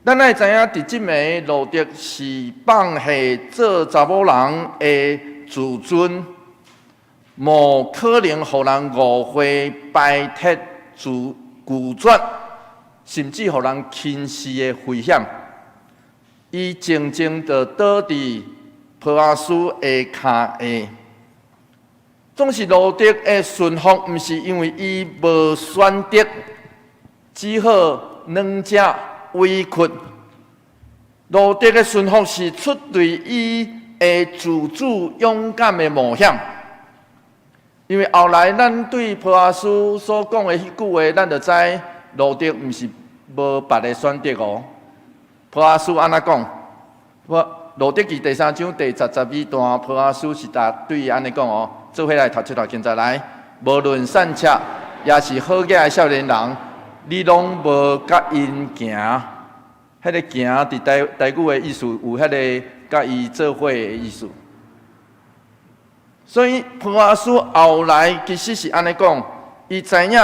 咱愛知影，佇這暝路得是放下做查某人的自尊，無可能予人誤會、排斥、拒絕，甚至予人輕視的危險。伊靜靜就倒佇波阿斯的跤下。總是路得的順服，毋是因為伊無選擇，只好兩者委屈。路得的順服是出對伊的自主勇敢的冒險。因為後來咱對波阿斯所講的彼句話，咱就知路得毋是無別的選擇哦。波阿斯按怎講？我路得記第三章第十節尾段，波阿斯是答對伊按呢講哦。做伙來讀這段經節來，無論散赤，抑是好額的少年人，你攏無佮𪜶行。彼个行佇台語的意思，有彼个佮伊做伙的意思。所以波阿斯後來其實是按呢講，伊知影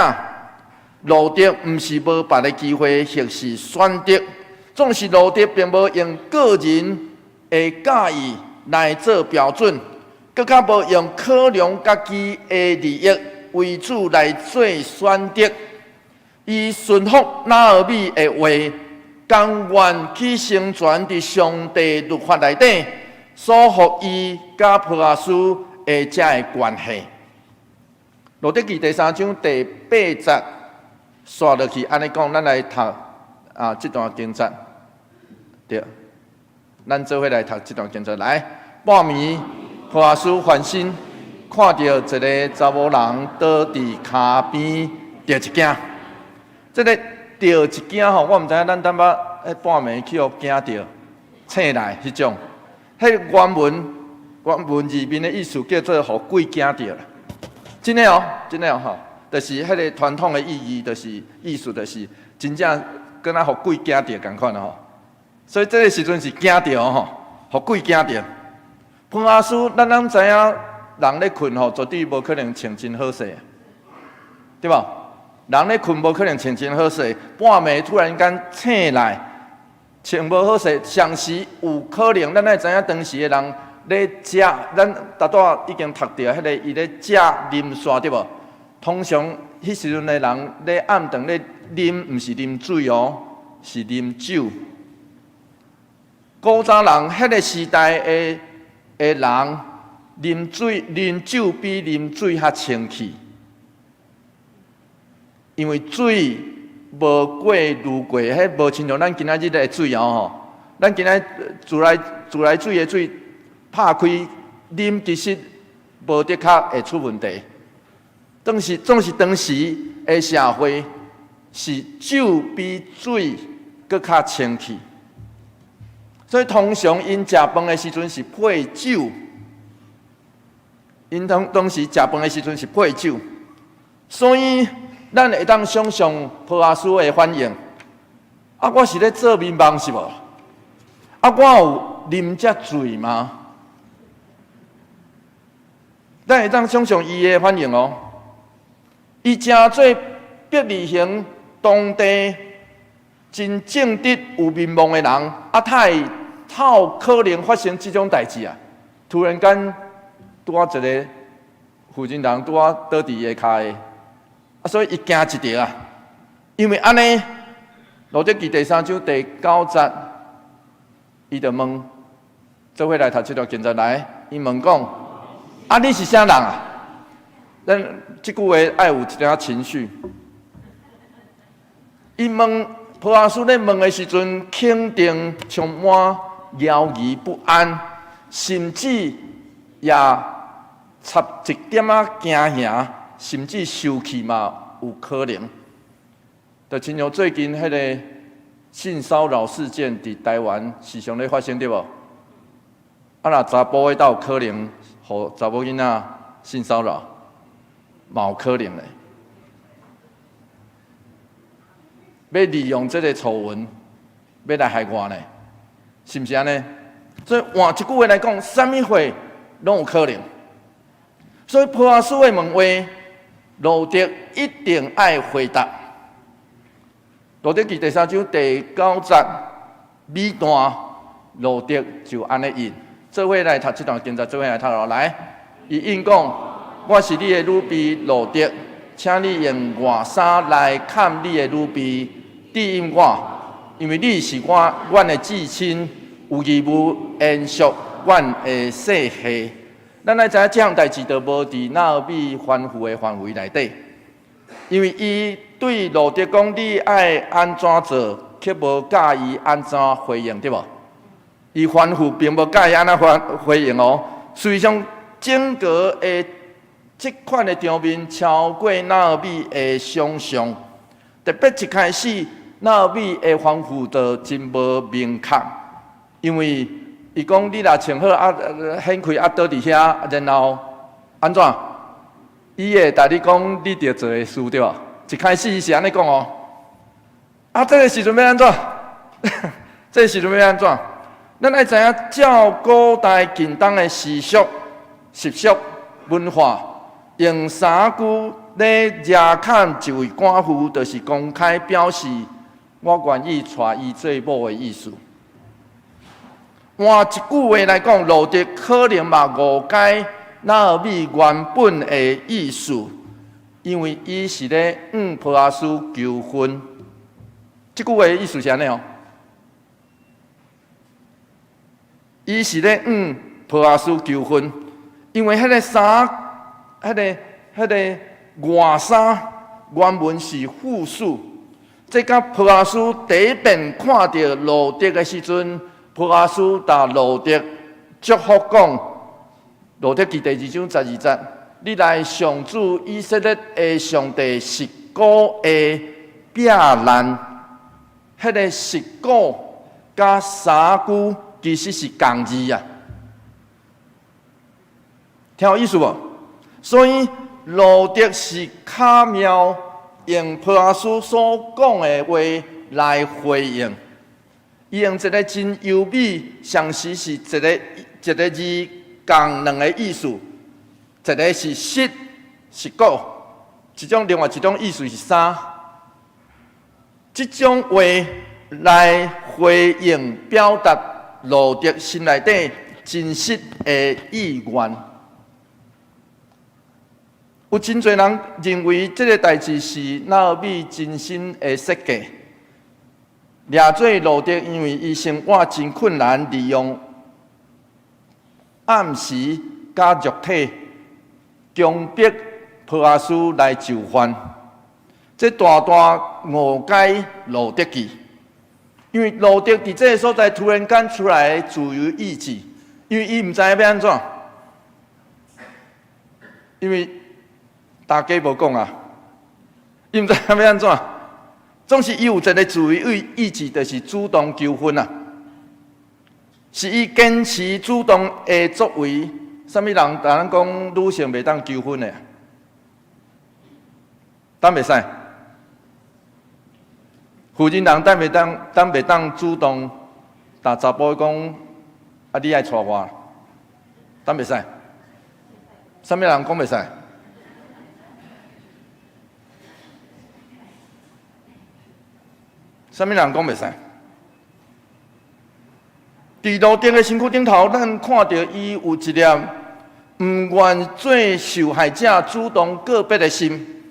路得毋是無別个機會，或是選擇，總是路得並無用個人的佮意來做標準，閣較無用考量家己的利益為主來做選擇。伊順服拿俄米的話，甘願去成全佇上帝律法內底所予伊佮波阿斯的這个關係。路得記第三章第八節紲落去，按呢講，咱來讀啊這段經節，對，咱做伙來讀這段經節來。半暝，波阿斯翻身，看著一个查某人倒佇跤邊，著一驚。這个著一驚吼，我毋知影咱淡薄彼半暝去予驚著醒來彼種，彼原文字面的意思叫做予鬼驚著啦。真的哦，真的哦吼，就是彼个傳統的意義，就是意思就是真正敢若予鬼驚著仝款吼。所以這个時陣是驚著吼，予鬼驚著。波阿斯，咱攏知影，人咧睏吼，絕對無可能穿真好勢，對無？人咧睏無可能穿真好勢，半暝突然間醒來，穿無好勢，上時有可能，咱愛知影當時的人咧食，咱拄拄已經讀著彼个伊咧食啉煞對無？通常彼時陣的人咧暗頓咧啉，毋是啉水哦，是啉酒。古早人彼个時代的人啉水、啉酒比啉水較清氣。因為水無過濾過，彼無親像咱今仔日的水哦吼。咱今仔自來水的水拍開啉，其實無的確會出問題。當時總是當時的社會是酒比水閣較清氣，所以通常𪜶食飯的時陣是配酒，𪜶當時食飯的時陣是配酒，所以咱會當想象波阿斯的反應。啊，我是咧做眠夢是無？啊，我有啉遮醉嗎？咱會當想象伊的反應哦。伊成做伯利恆當地真正直有名望的人，啊，他會透可能發生這種代誌啊！突然間拄仔一个婦人人拄仔倒佇伊的跤下，啊，所以伊驚一著啊！因為按呢，路得記第三章第九節，伊就問，做伙來讀這段經節來，伊問講：啊，你是啥人啊？咱這句話愛有一點仔情緒。伊問波阿斯咧問的時陣，肯定充滿猶疑不安，甚至也插一點仔驚嚇，甚至生氣嘛有可能。就親像最近彼个性騷擾事件佇台灣時常咧發生，對無？啊，若查埔的倒有可能，予查某囡仔性騷擾，嘛有可能咧。欲利用這个醜聞，欲來害我呢？是毋是按呢？所以換一句話來講，啥物貨攏有可能。所以波阿斯的問話，路得一定愛回答。路得記第三章第九節尾段，路得就按呢應。做伙來讀這段經節，做伙來讀落來。伊應講：我是你的女婢路得，請你用外衫來崁你的女婢，知音我，因為你是我阮的至親，有義務延續阮的世系。咱愛知影這項代誌就無佇拿俄米吩咐的範圍內底，因為伊對路得講你愛按怎做，卻無教伊按怎回應，對無？伊吩咐並無教伊按怎回應哦。事實上，整個的這款的場面超過拿俄米的想象，特別一開始，拿俄米的吩咐就真無明確，因為伊講你若穿好啊，掀開啊，倒佇遐，然後按怎？伊會共你講你著做的事對無？一開始伊是按呢講哦。啊，這个時陣欲按怎？這个時陣欲按怎？咱愛知影，照古代近東的時俗、習俗、文化，用衫褲咧遮崁一位寡婦，就是公開表示我願意娶伊做某的意思。換一句話來講，路得可能嘛誤解拿俄米原本的意思，因為伊是咧向波阿斯求婚。這句話的意思是按呢哦，伊是咧向波阿斯求婚，因為彼个衫、彼个外衫原文是複數，這佮波阿斯第一遍看著路得的時陣，波阿斯共路得祝福講，路得記第二章十二節，你來上主以色列的上帝實古的摒難，彼个實古佮衫舊其實是仝字啊，聽有意思無？所以路得是巧妙用波阿斯所講的話來回應。伊用一个真優美，相時是一个一个字仝兩个意思，一个是實是古，一種另外一種意思是衫。這種話來回應表達路得心內底真實的意願。有真濟人認為這个代誌是拿俄米精心的設計。掠做路得，因為伊生活真困難，利用暗示佮肉體強迫波阿斯來就範，這大大誤解路得記。因為路得佇這个所在突然間出來自由意志，因為伊毋知影欲按怎，因為大家無講啊，伊毋知影欲按怎，總是伊有一个自由意志，就是主動求婚啊，是伊堅持主動的作為。啥物人共咱講女性袂當求婚的？敢袂使？婦人人敢袂當，敢袂當主動，逐查埔講啊，你愛娶我，敢袂使？啥物人講袂使？啥物人講袂使？佇路得的身軀頂頭，咱看著伊有一粒毋願做受害者主動告別的心，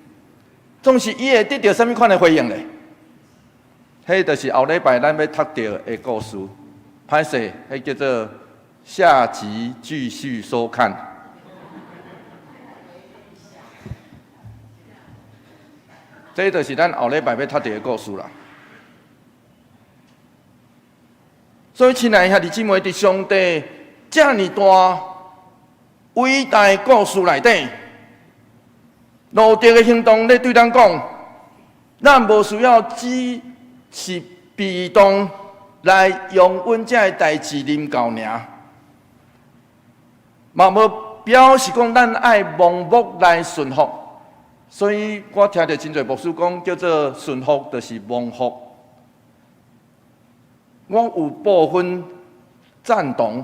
總是伊會得著啥物款的回應咧？彼就是後禮拜咱欲讀著的故事。歹勢，彼叫做下集繼續收看。這就是咱後禮拜欲讀著的故事啦。所以，親愛的兄弟姊妹，佇上帝遮爾大偉大的故事內底，路得的行動咧對咱講，咱無需要只是被動來容忍這个代誌臨到爾，嘛無表示講咱愛盲目來順服。所以我聽著真濟牧師講，叫做順服就是盲服。我有部分贊同，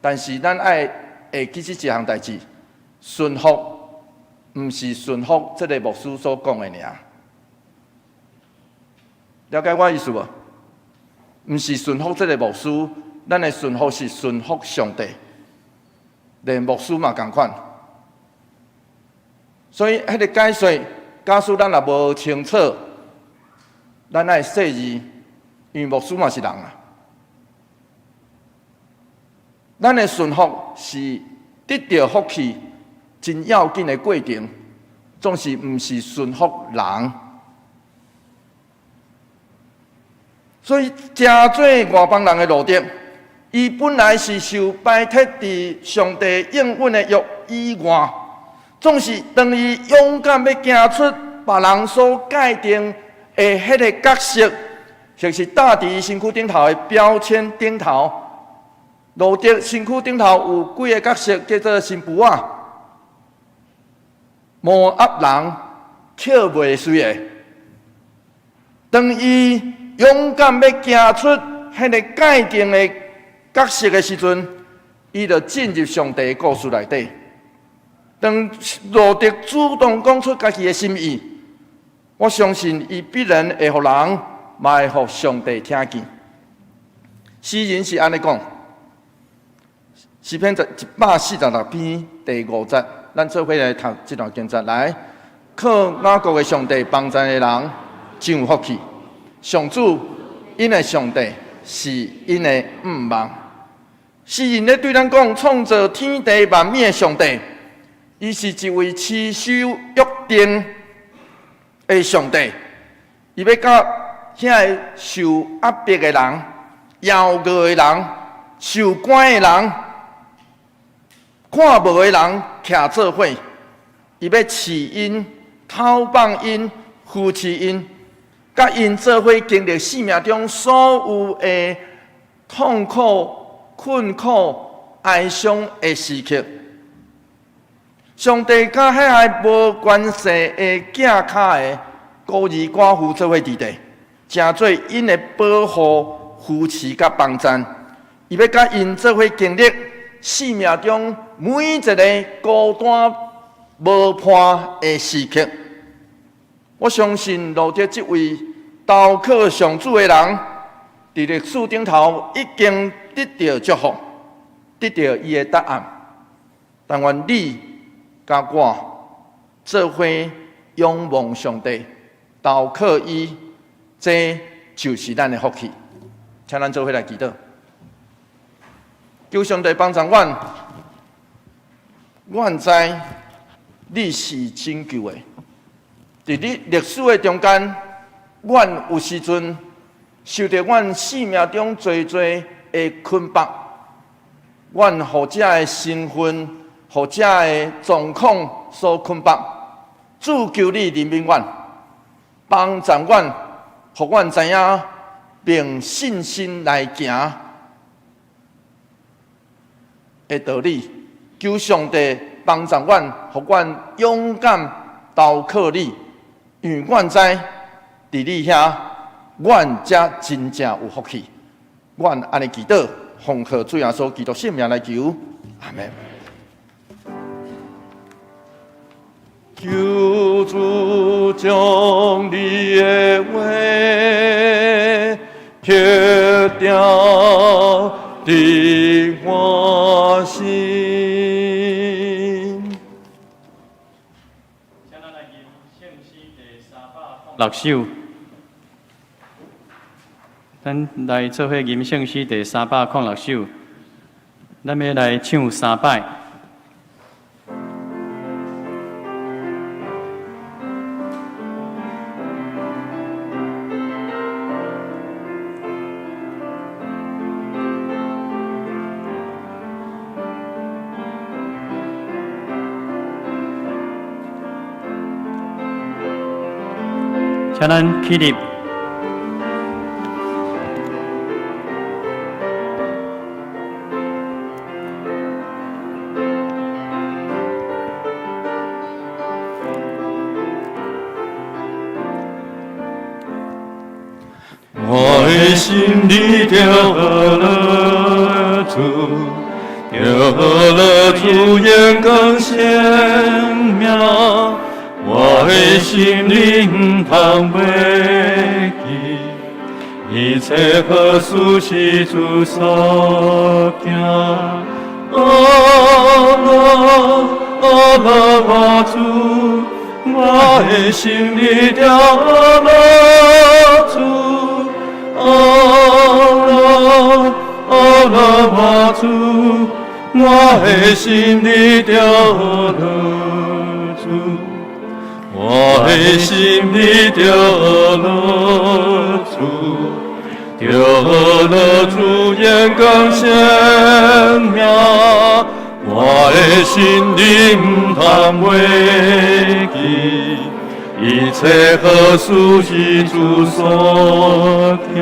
但是咱愛會記這一項代誌，順服毋是順服這个牧師所講的爾。了解我意思無？毋是順服這个牧師，咱的順服是順服上帝，連牧師嘛仝款。所以，彼个解說，假使咱若無清楚，咱愛細膩。因為牧師嘛是人啊，咱的順服是得著福氣真要緊的過程，總是毋是順服人。所以，成做外邦人的路得，伊本來是受排斥佇上帝應允的約以外，總是當伊勇敢欲行出別人所界定的彼个角色。就是搭佇伊身軀頂頭的標籤頂頭，路得身軀頂頭有幾个角色叫做新婦仔、摩押人、捡袂媠的。當伊勇敢欲行出彼个界定的角色的時陣，伊就進入上帝的故事內底。當路得主動講出家己的心意，我相信伊必然會予人，嘛會予上帝聽見。詩人是按呢講，詩篇146篇第五節，咱做伙來讀這段經節來。靠雅各的上帝幫贊的人，真有福氣。上主，𪜶的上帝是𪜶的向望。詩人咧對咱講，創造天地萬物的上帝，伊是一位持守約定的上帝，伊欲佮遐个受壓迫的人、枵餓的人、受關的人、看無的人徛做伙，伊欲賜𪜶、透放𪜶、扶持𪜶，佮𪜶做伙經歷生命中所有的痛苦、困苦、哀傷的時刻。上帝佮遐个無關係的囝跤的孤兒寡婦做伙佇底。成做𪜶的保護、扶持佮幫贊，伊欲佮𪜶做伙經歷生命中每一个孤單無伴的時刻。我相信路得這位投靠上主的人，佇歷史頂頭已經得著祝福，得著伊的答案。但願你佮我做伙仰望上帝，投靠伊。這就是咱的福氣，請咱做伙來祈禱，求上帝幫助阮。阮知你是拯救的，佇你歷史的中間，阮有時陣受著阮生命中濟濟的捆綁，阮予這个身份、予這个狀況所捆綁。主求你憐憫阮，幫助阮，予阮知影憑信心來行的道理。求上帝幫助阮，予阮勇敢投靠你，因為阮知佇你遐，阮才真正有福氣。阮按呢祈禱，奉靠主耶穌基督聖名來求，阿們。求主將你的話刻雕佇我心。請咱來吟聖詩第306首。咱來做伙吟聖詩第306首，咱欲來唱三擺。請咱起立。我的心裡著樂主，著樂主榮光顯明。我的心裡毋通袂記，一切好事是主所行。阿樂阿樂我主，我的心裡著樂主。阿樂阿樂我主，我的心裡著樂主。我的心裡著樂主，著樂主榮光顯明。我的心裡毋通袂記，一切好事是主所行。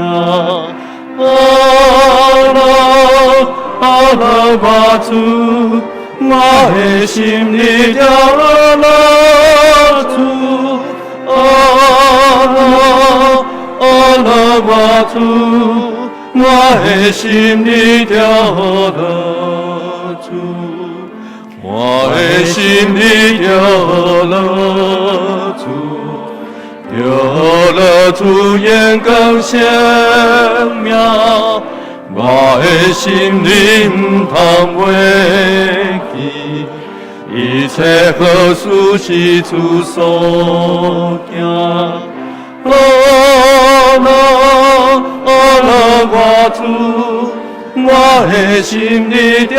阿樂阿樂我主，我的心裡著樂主。阿樂阿樂我主，我的心裡著樂主，我的心裡著樂主，著樂主榮光顯明。我的心裡毋通袂記，一切好事是主所行。阿樂阿樂我主，我的心裡著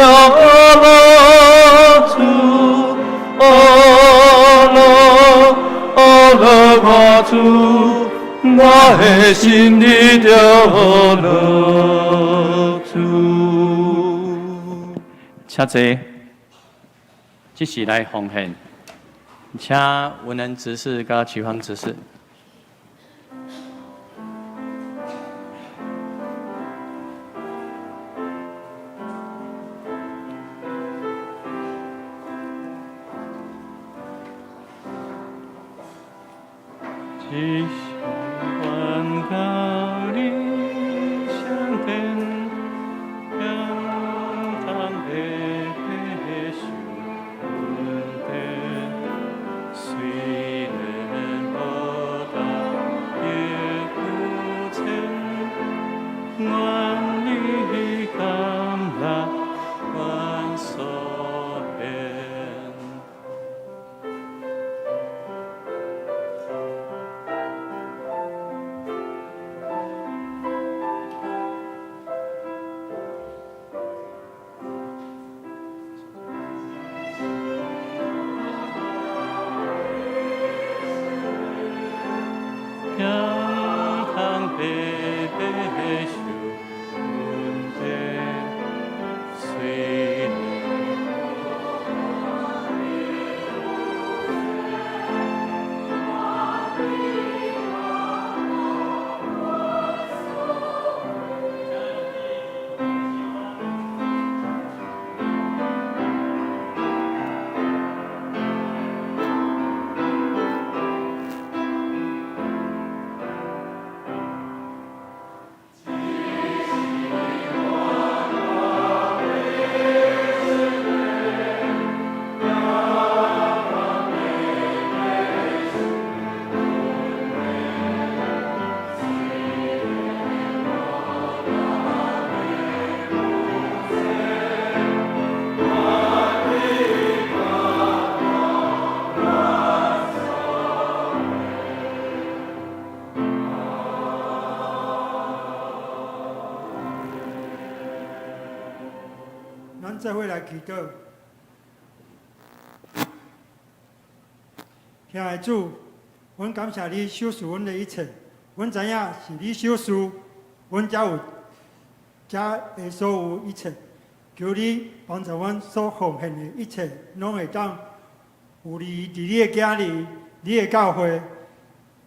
樂主。阿樂阿樂我主，我的心裡著樂主。請坐，這是來奉獻，請文恩執事佮齊芳執事。只是願佮你相見，天堂白白受恩典，雖然無同亦有情，願你甘納阮所獻。咱做伙來祈禱。親愛的主，阮感謝你賞賜阮的一切，阮知影是你賞賜，阮才有這的所有一切。求你幫助阮所奉獻的一切，攏會當有利佇你的囝兒、你的教會。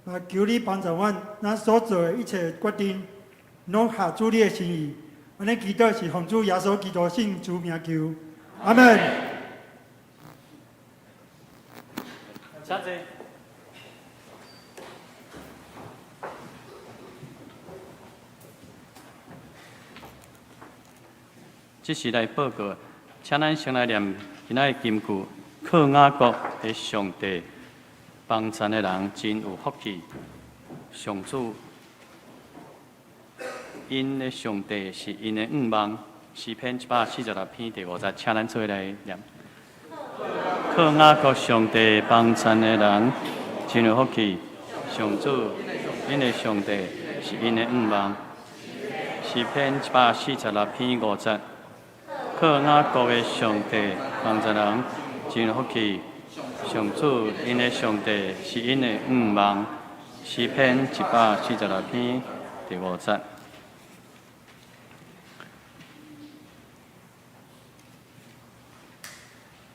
啊，求你幫助阮，咱所做的一切決定，攏合主你的心意。按呢祈禱是奉主耶穌基督聖主名求，阿門。請坐。這時來報告，請咱先來念今仔的金句：靠雅各的上帝幫贊的人真有福氣，上主。𪜶的上帝是𪜶的向望，詩篇146篇第五節，請咱做伙來念。靠雅各上帝幫贊的人真有福氣，上主𪜶的上帝是𪜶的向望。詩篇146篇5節，靠雅各的上帝幫贊人真有福氣，上主𪜶的上帝是𪜶的向望。詩篇146篇第5節。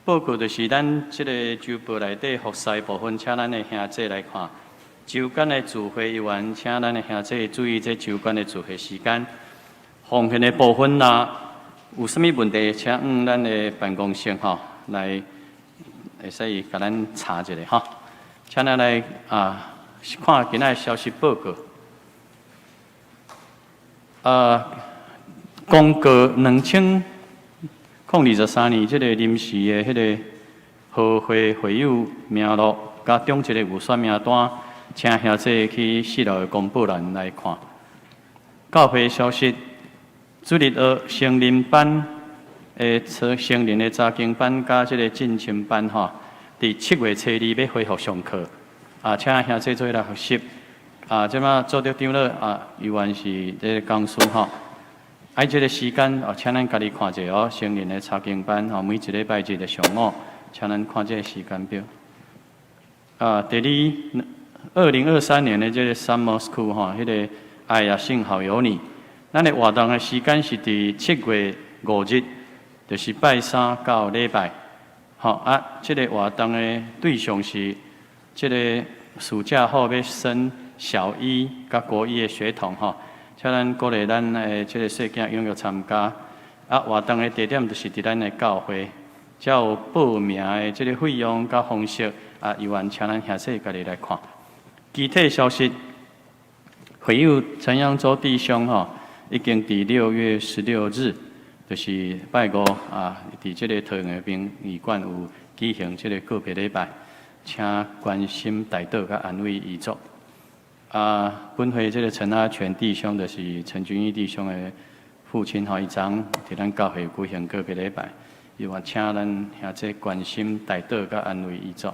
報告就是咱這个周報內底服侍部分，請咱的兄弟來看。周間的聚會員，請咱的兄弟注意這周間的聚會時間。奉獻的部分啊，有啥物問題，請往咱的辦公室吼來，會使共咱查一下吼。請咱來啊，看今仔的消息報告。公告2023年，這个臨時的彼个和會會友名錄，佮中一个預算名單，請兄弟去四樓的公布欄來看。教會消息：主日學成人班的成人的查經班，佮這个進深班吼，佇7月初二欲恢復上課。啊，請兄弟做伙來學習。啊，這馬做著長老啊，猶原是這个講師吼。啊，這个時間哦，請咱家己看者哦。成人的查經班吼，每一禮拜日的上午，請咱看這个時間表。啊，第二，2023年的這个 Summer School 吼，彼个愛啊幸好有你。咱的活動的時間是佇7月5日，就是拜三到禮拜。吼啊，這个活動的對象是這个暑假後欲升小一佮國一的學童吼。請咱鼓勵咱的這个細囝踴躍參加。啊，活動的地點就是佇咱的教會，才有報名的這个費用佮方式，啊，猶原請咱兄弟家己來看。具體消息，會友陳揚洲弟兄吼，已經佇6月16日，就是拜五啊，佇這个桃園的殯儀館有舉行這个告別禮拜，請關心代禱佮安慰遺族。啊，本會這个陳阿全弟兄，就是陳君義弟兄的父親吼，伊昨佇咱教會舉行告別禮拜，伊嘛請咱兄弟關心代禱佮安慰遺族。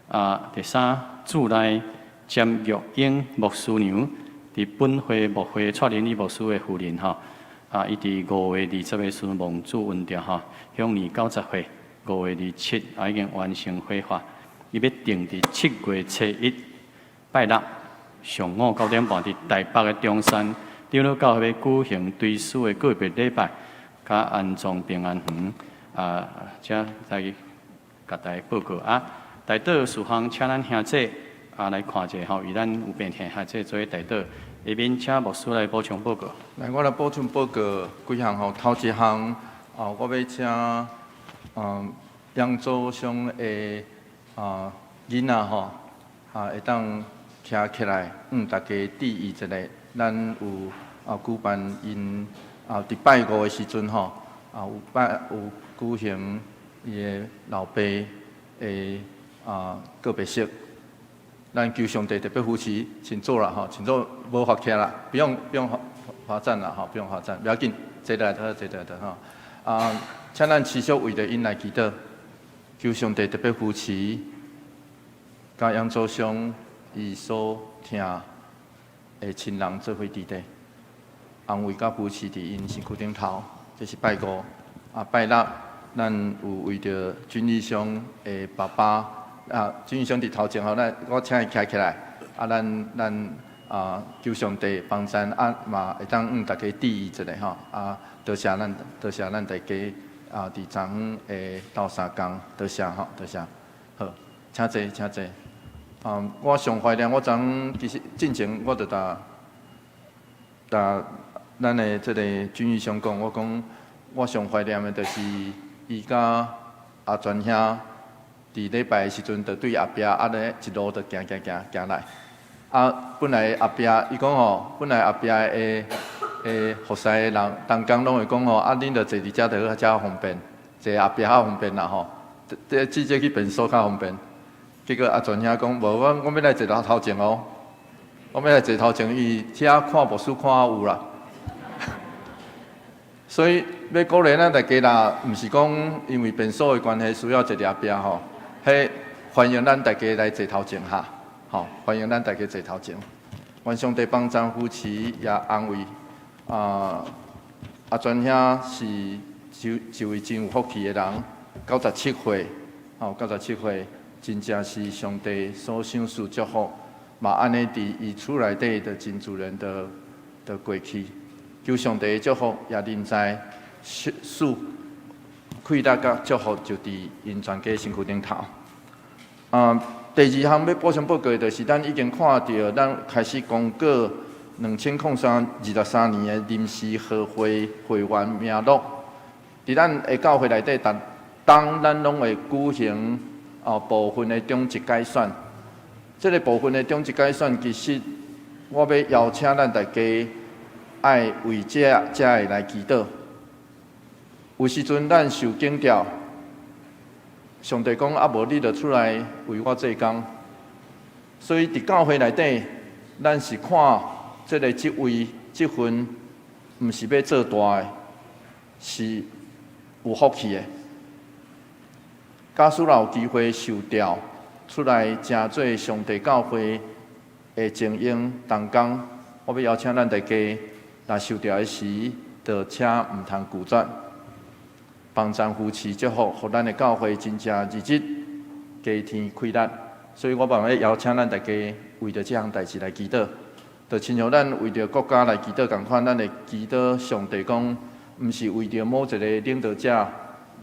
啊，第三，主內詹玉英牧師娘，佇本會牧會蔡林麗牧師的夫人吼，啊，伊佇5月20的時蒙主恩召吼，享年90歲，5月27啊已經完成火化，伊欲定佇7月初一拜六上午9點半，佇台北的中山長老教會舉行追思的告別禮拜，佮安裝平安園啊，遮來共大家報告啊。代禱事項，請咱兄姐啊來看者吼，為咱有病疼兄姐做代禱。下面請牧師來補充報告。來，我來補充報告幾項吼。頭一項啊，我欲請楊祖祥的囡仔吼啊，會當徛起來，大家注意一下。咱有舉辦𪜶佇拜五的時陣吼有拜有舉行伊的老爸的告別式。咱求上帝特別扶持，請坐啦吼，請坐，無罰徛啦，不用罰站啦吼，不用罰站，不要緊，坐來得，坐來得吼。請咱持續為著𪜶來祈禱，求上帝特別扶持，佮楊祖祥伊所疼的親人做伙佇咧，安慰佮扶持佇𪜶身軀頂頭。這是拜五，拜六，咱有為著君義兄的爸爸。君義兄佇頭前吼，咱我請伊徛起來，咱求上帝幫贊，嘛會當向大家致意一下吼，多謝咱大家佇昨昏的鬥相共，多謝吼，多謝，好，請坐，請坐。我上懷念我昨昏其實進前我就共咱的這個君義兄講，我講我上懷念的就是伊佮阿全兄。佇禮拜的時陣，就對後壁按呢一路就行行行行來。本來後壁伊講吼，本來後壁的服侍的人，同工攏會講吼，恁著坐佇遮就好，遮方便，坐後壁較方便啦吼。這直接去便所較方便。結果阿全兄講，無，我欲來坐頭前哦，我欲來坐頭前，伊遮看牧師看較有啦。所以欲鼓勵咱大家啦，毋是講因為便所的關係需要坐佇後壁吼。彼歡迎咱大家來坐頭前哈，吼，歡迎咱大家坐頭前。願上帝幫贊扶持也安慰。阿全兄是一位真有福氣的人，97歲，吼，九十七歲，真正是上帝所賞賜祝福。嘛按呢佇伊厝內底就真自然的過去，求上帝的祝福也臨在賜快樂佮祝福就佇𪜶全家身軀頂頭。第二項欲補充報告的，就是咱已經看著，咱開始公告2003、23年的臨時合會會員名錄。佇咱的教會內底，逐冬咱攏會舉行部分的長執改選。這个部分的長執改選，其實我欲邀請咱大家愛為這个來祈禱。有時陣咱受警召，上帝講無你就出來為我做工。所以佇教會內底，咱是看這个職位、職份，毋是欲做大的，是有福氣的。假使若有機會受召出來，成做上帝教會的精英同工，我欲邀請咱大家，若受召的時，就請毋通拒絕。幫贊扶持祝福，予咱的教會真正日日加添氣力。所以我嘛欲邀請咱大家為著這項代誌來祈禱，就親像咱為著國家來祈禱仝款，咱會祈禱上帝講，毋是為著某一个領導者、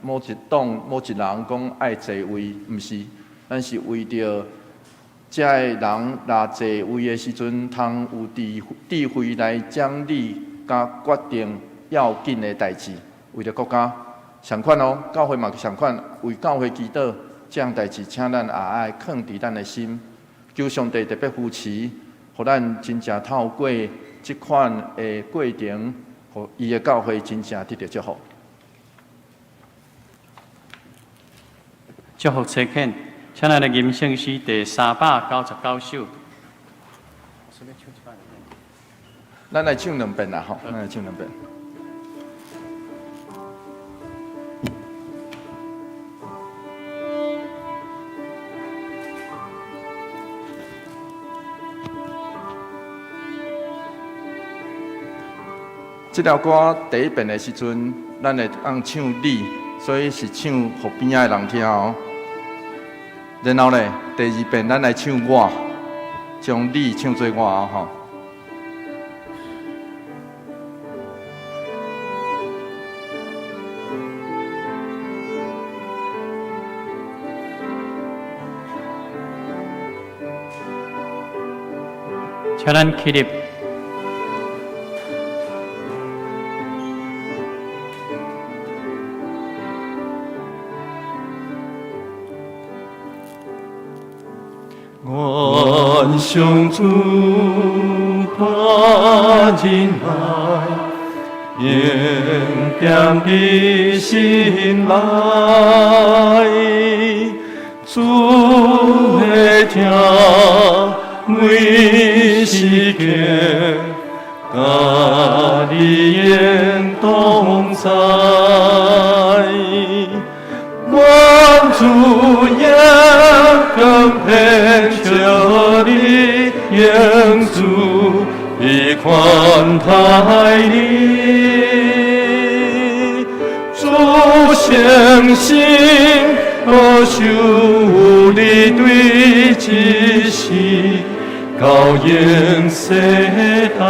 某一黨、某一人講愛坐位，毋是，咱是為著這个人若坐位的時陣，通有智慧來整理佮決定要緊的代誌，為著國家。仝款哦，教會嘛仝款，為教會祈禱，這項代誌，請咱也愛囥佇咱的心，求上帝特別扶持，予咱真正透過這款的過程，予伊的教會真正得著祝福。祝福差遣，請咱來吟聖詩第399首。咱來唱兩遍啦，吼，咱來唱兩遍。這條歌第一遍的時陣，咱會當唱你，所以是唱予邊仔的人聽哦。然後咧，第二遍咱來唱我，將你唱做我哦，吼。請咱起立。願上主大仁愛，永踮你心內，主的疼每時刻，佮你永同在。願主榮光遍照你，願主悲寬待你，主誠實保守你對這世到永世代。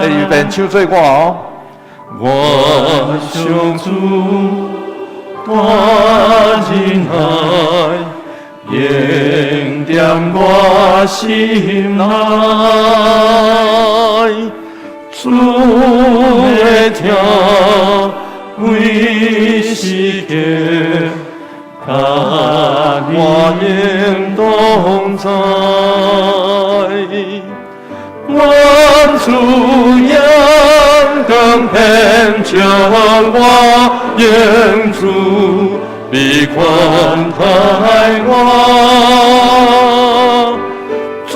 第二遍唱做我哦。我上主大仁愛，永踮我心內，主的疼每時刻，佮我永同在。願主榮光遍照我，願主悲寬待我，主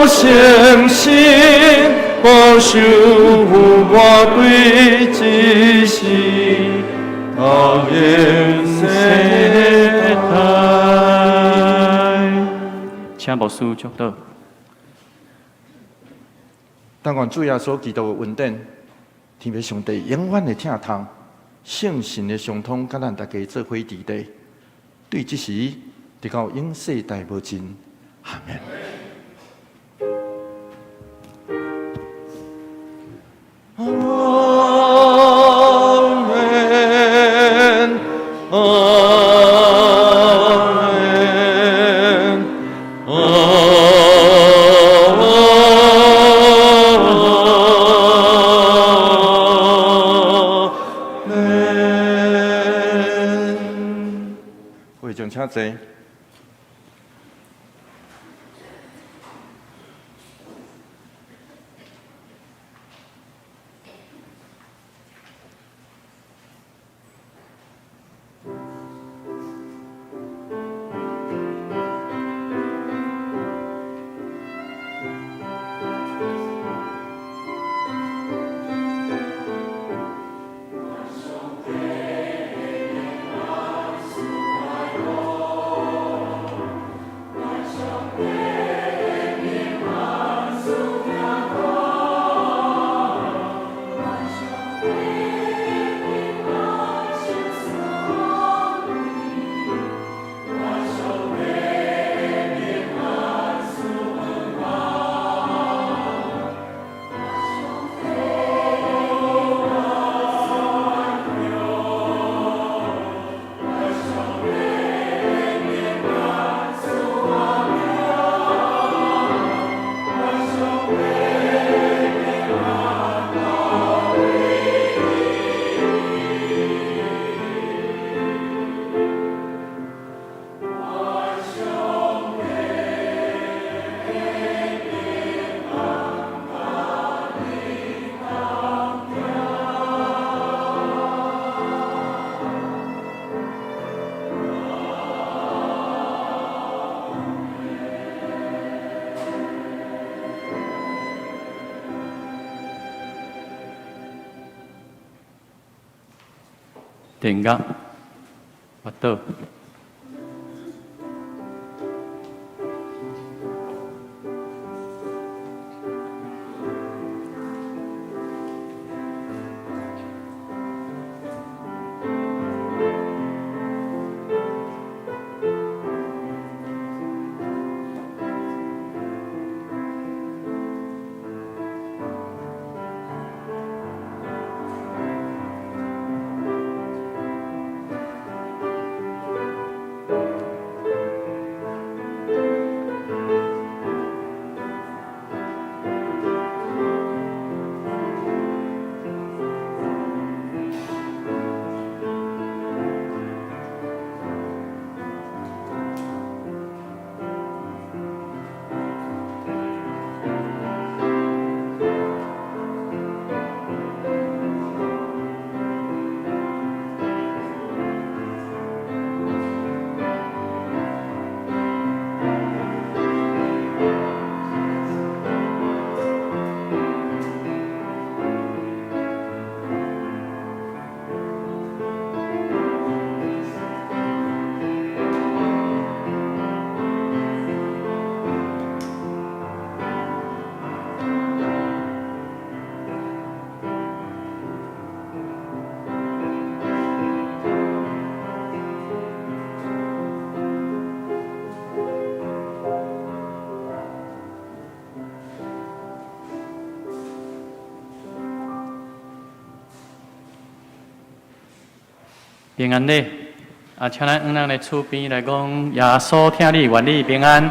誠實保守我對這世到永世代。請牧師祝禱。但願主耶穌基督的恩典，天父上帝永遠的疼痛，聖神的相通，佮咱大家做伙佇咧，對這時，直到永世代無盡。阿們。阿們，阿們，阿們。會長請坐。殿樂，默禱。平安禮。啊，請咱向咱的厝邊來講，耶穌疼你，願你平安。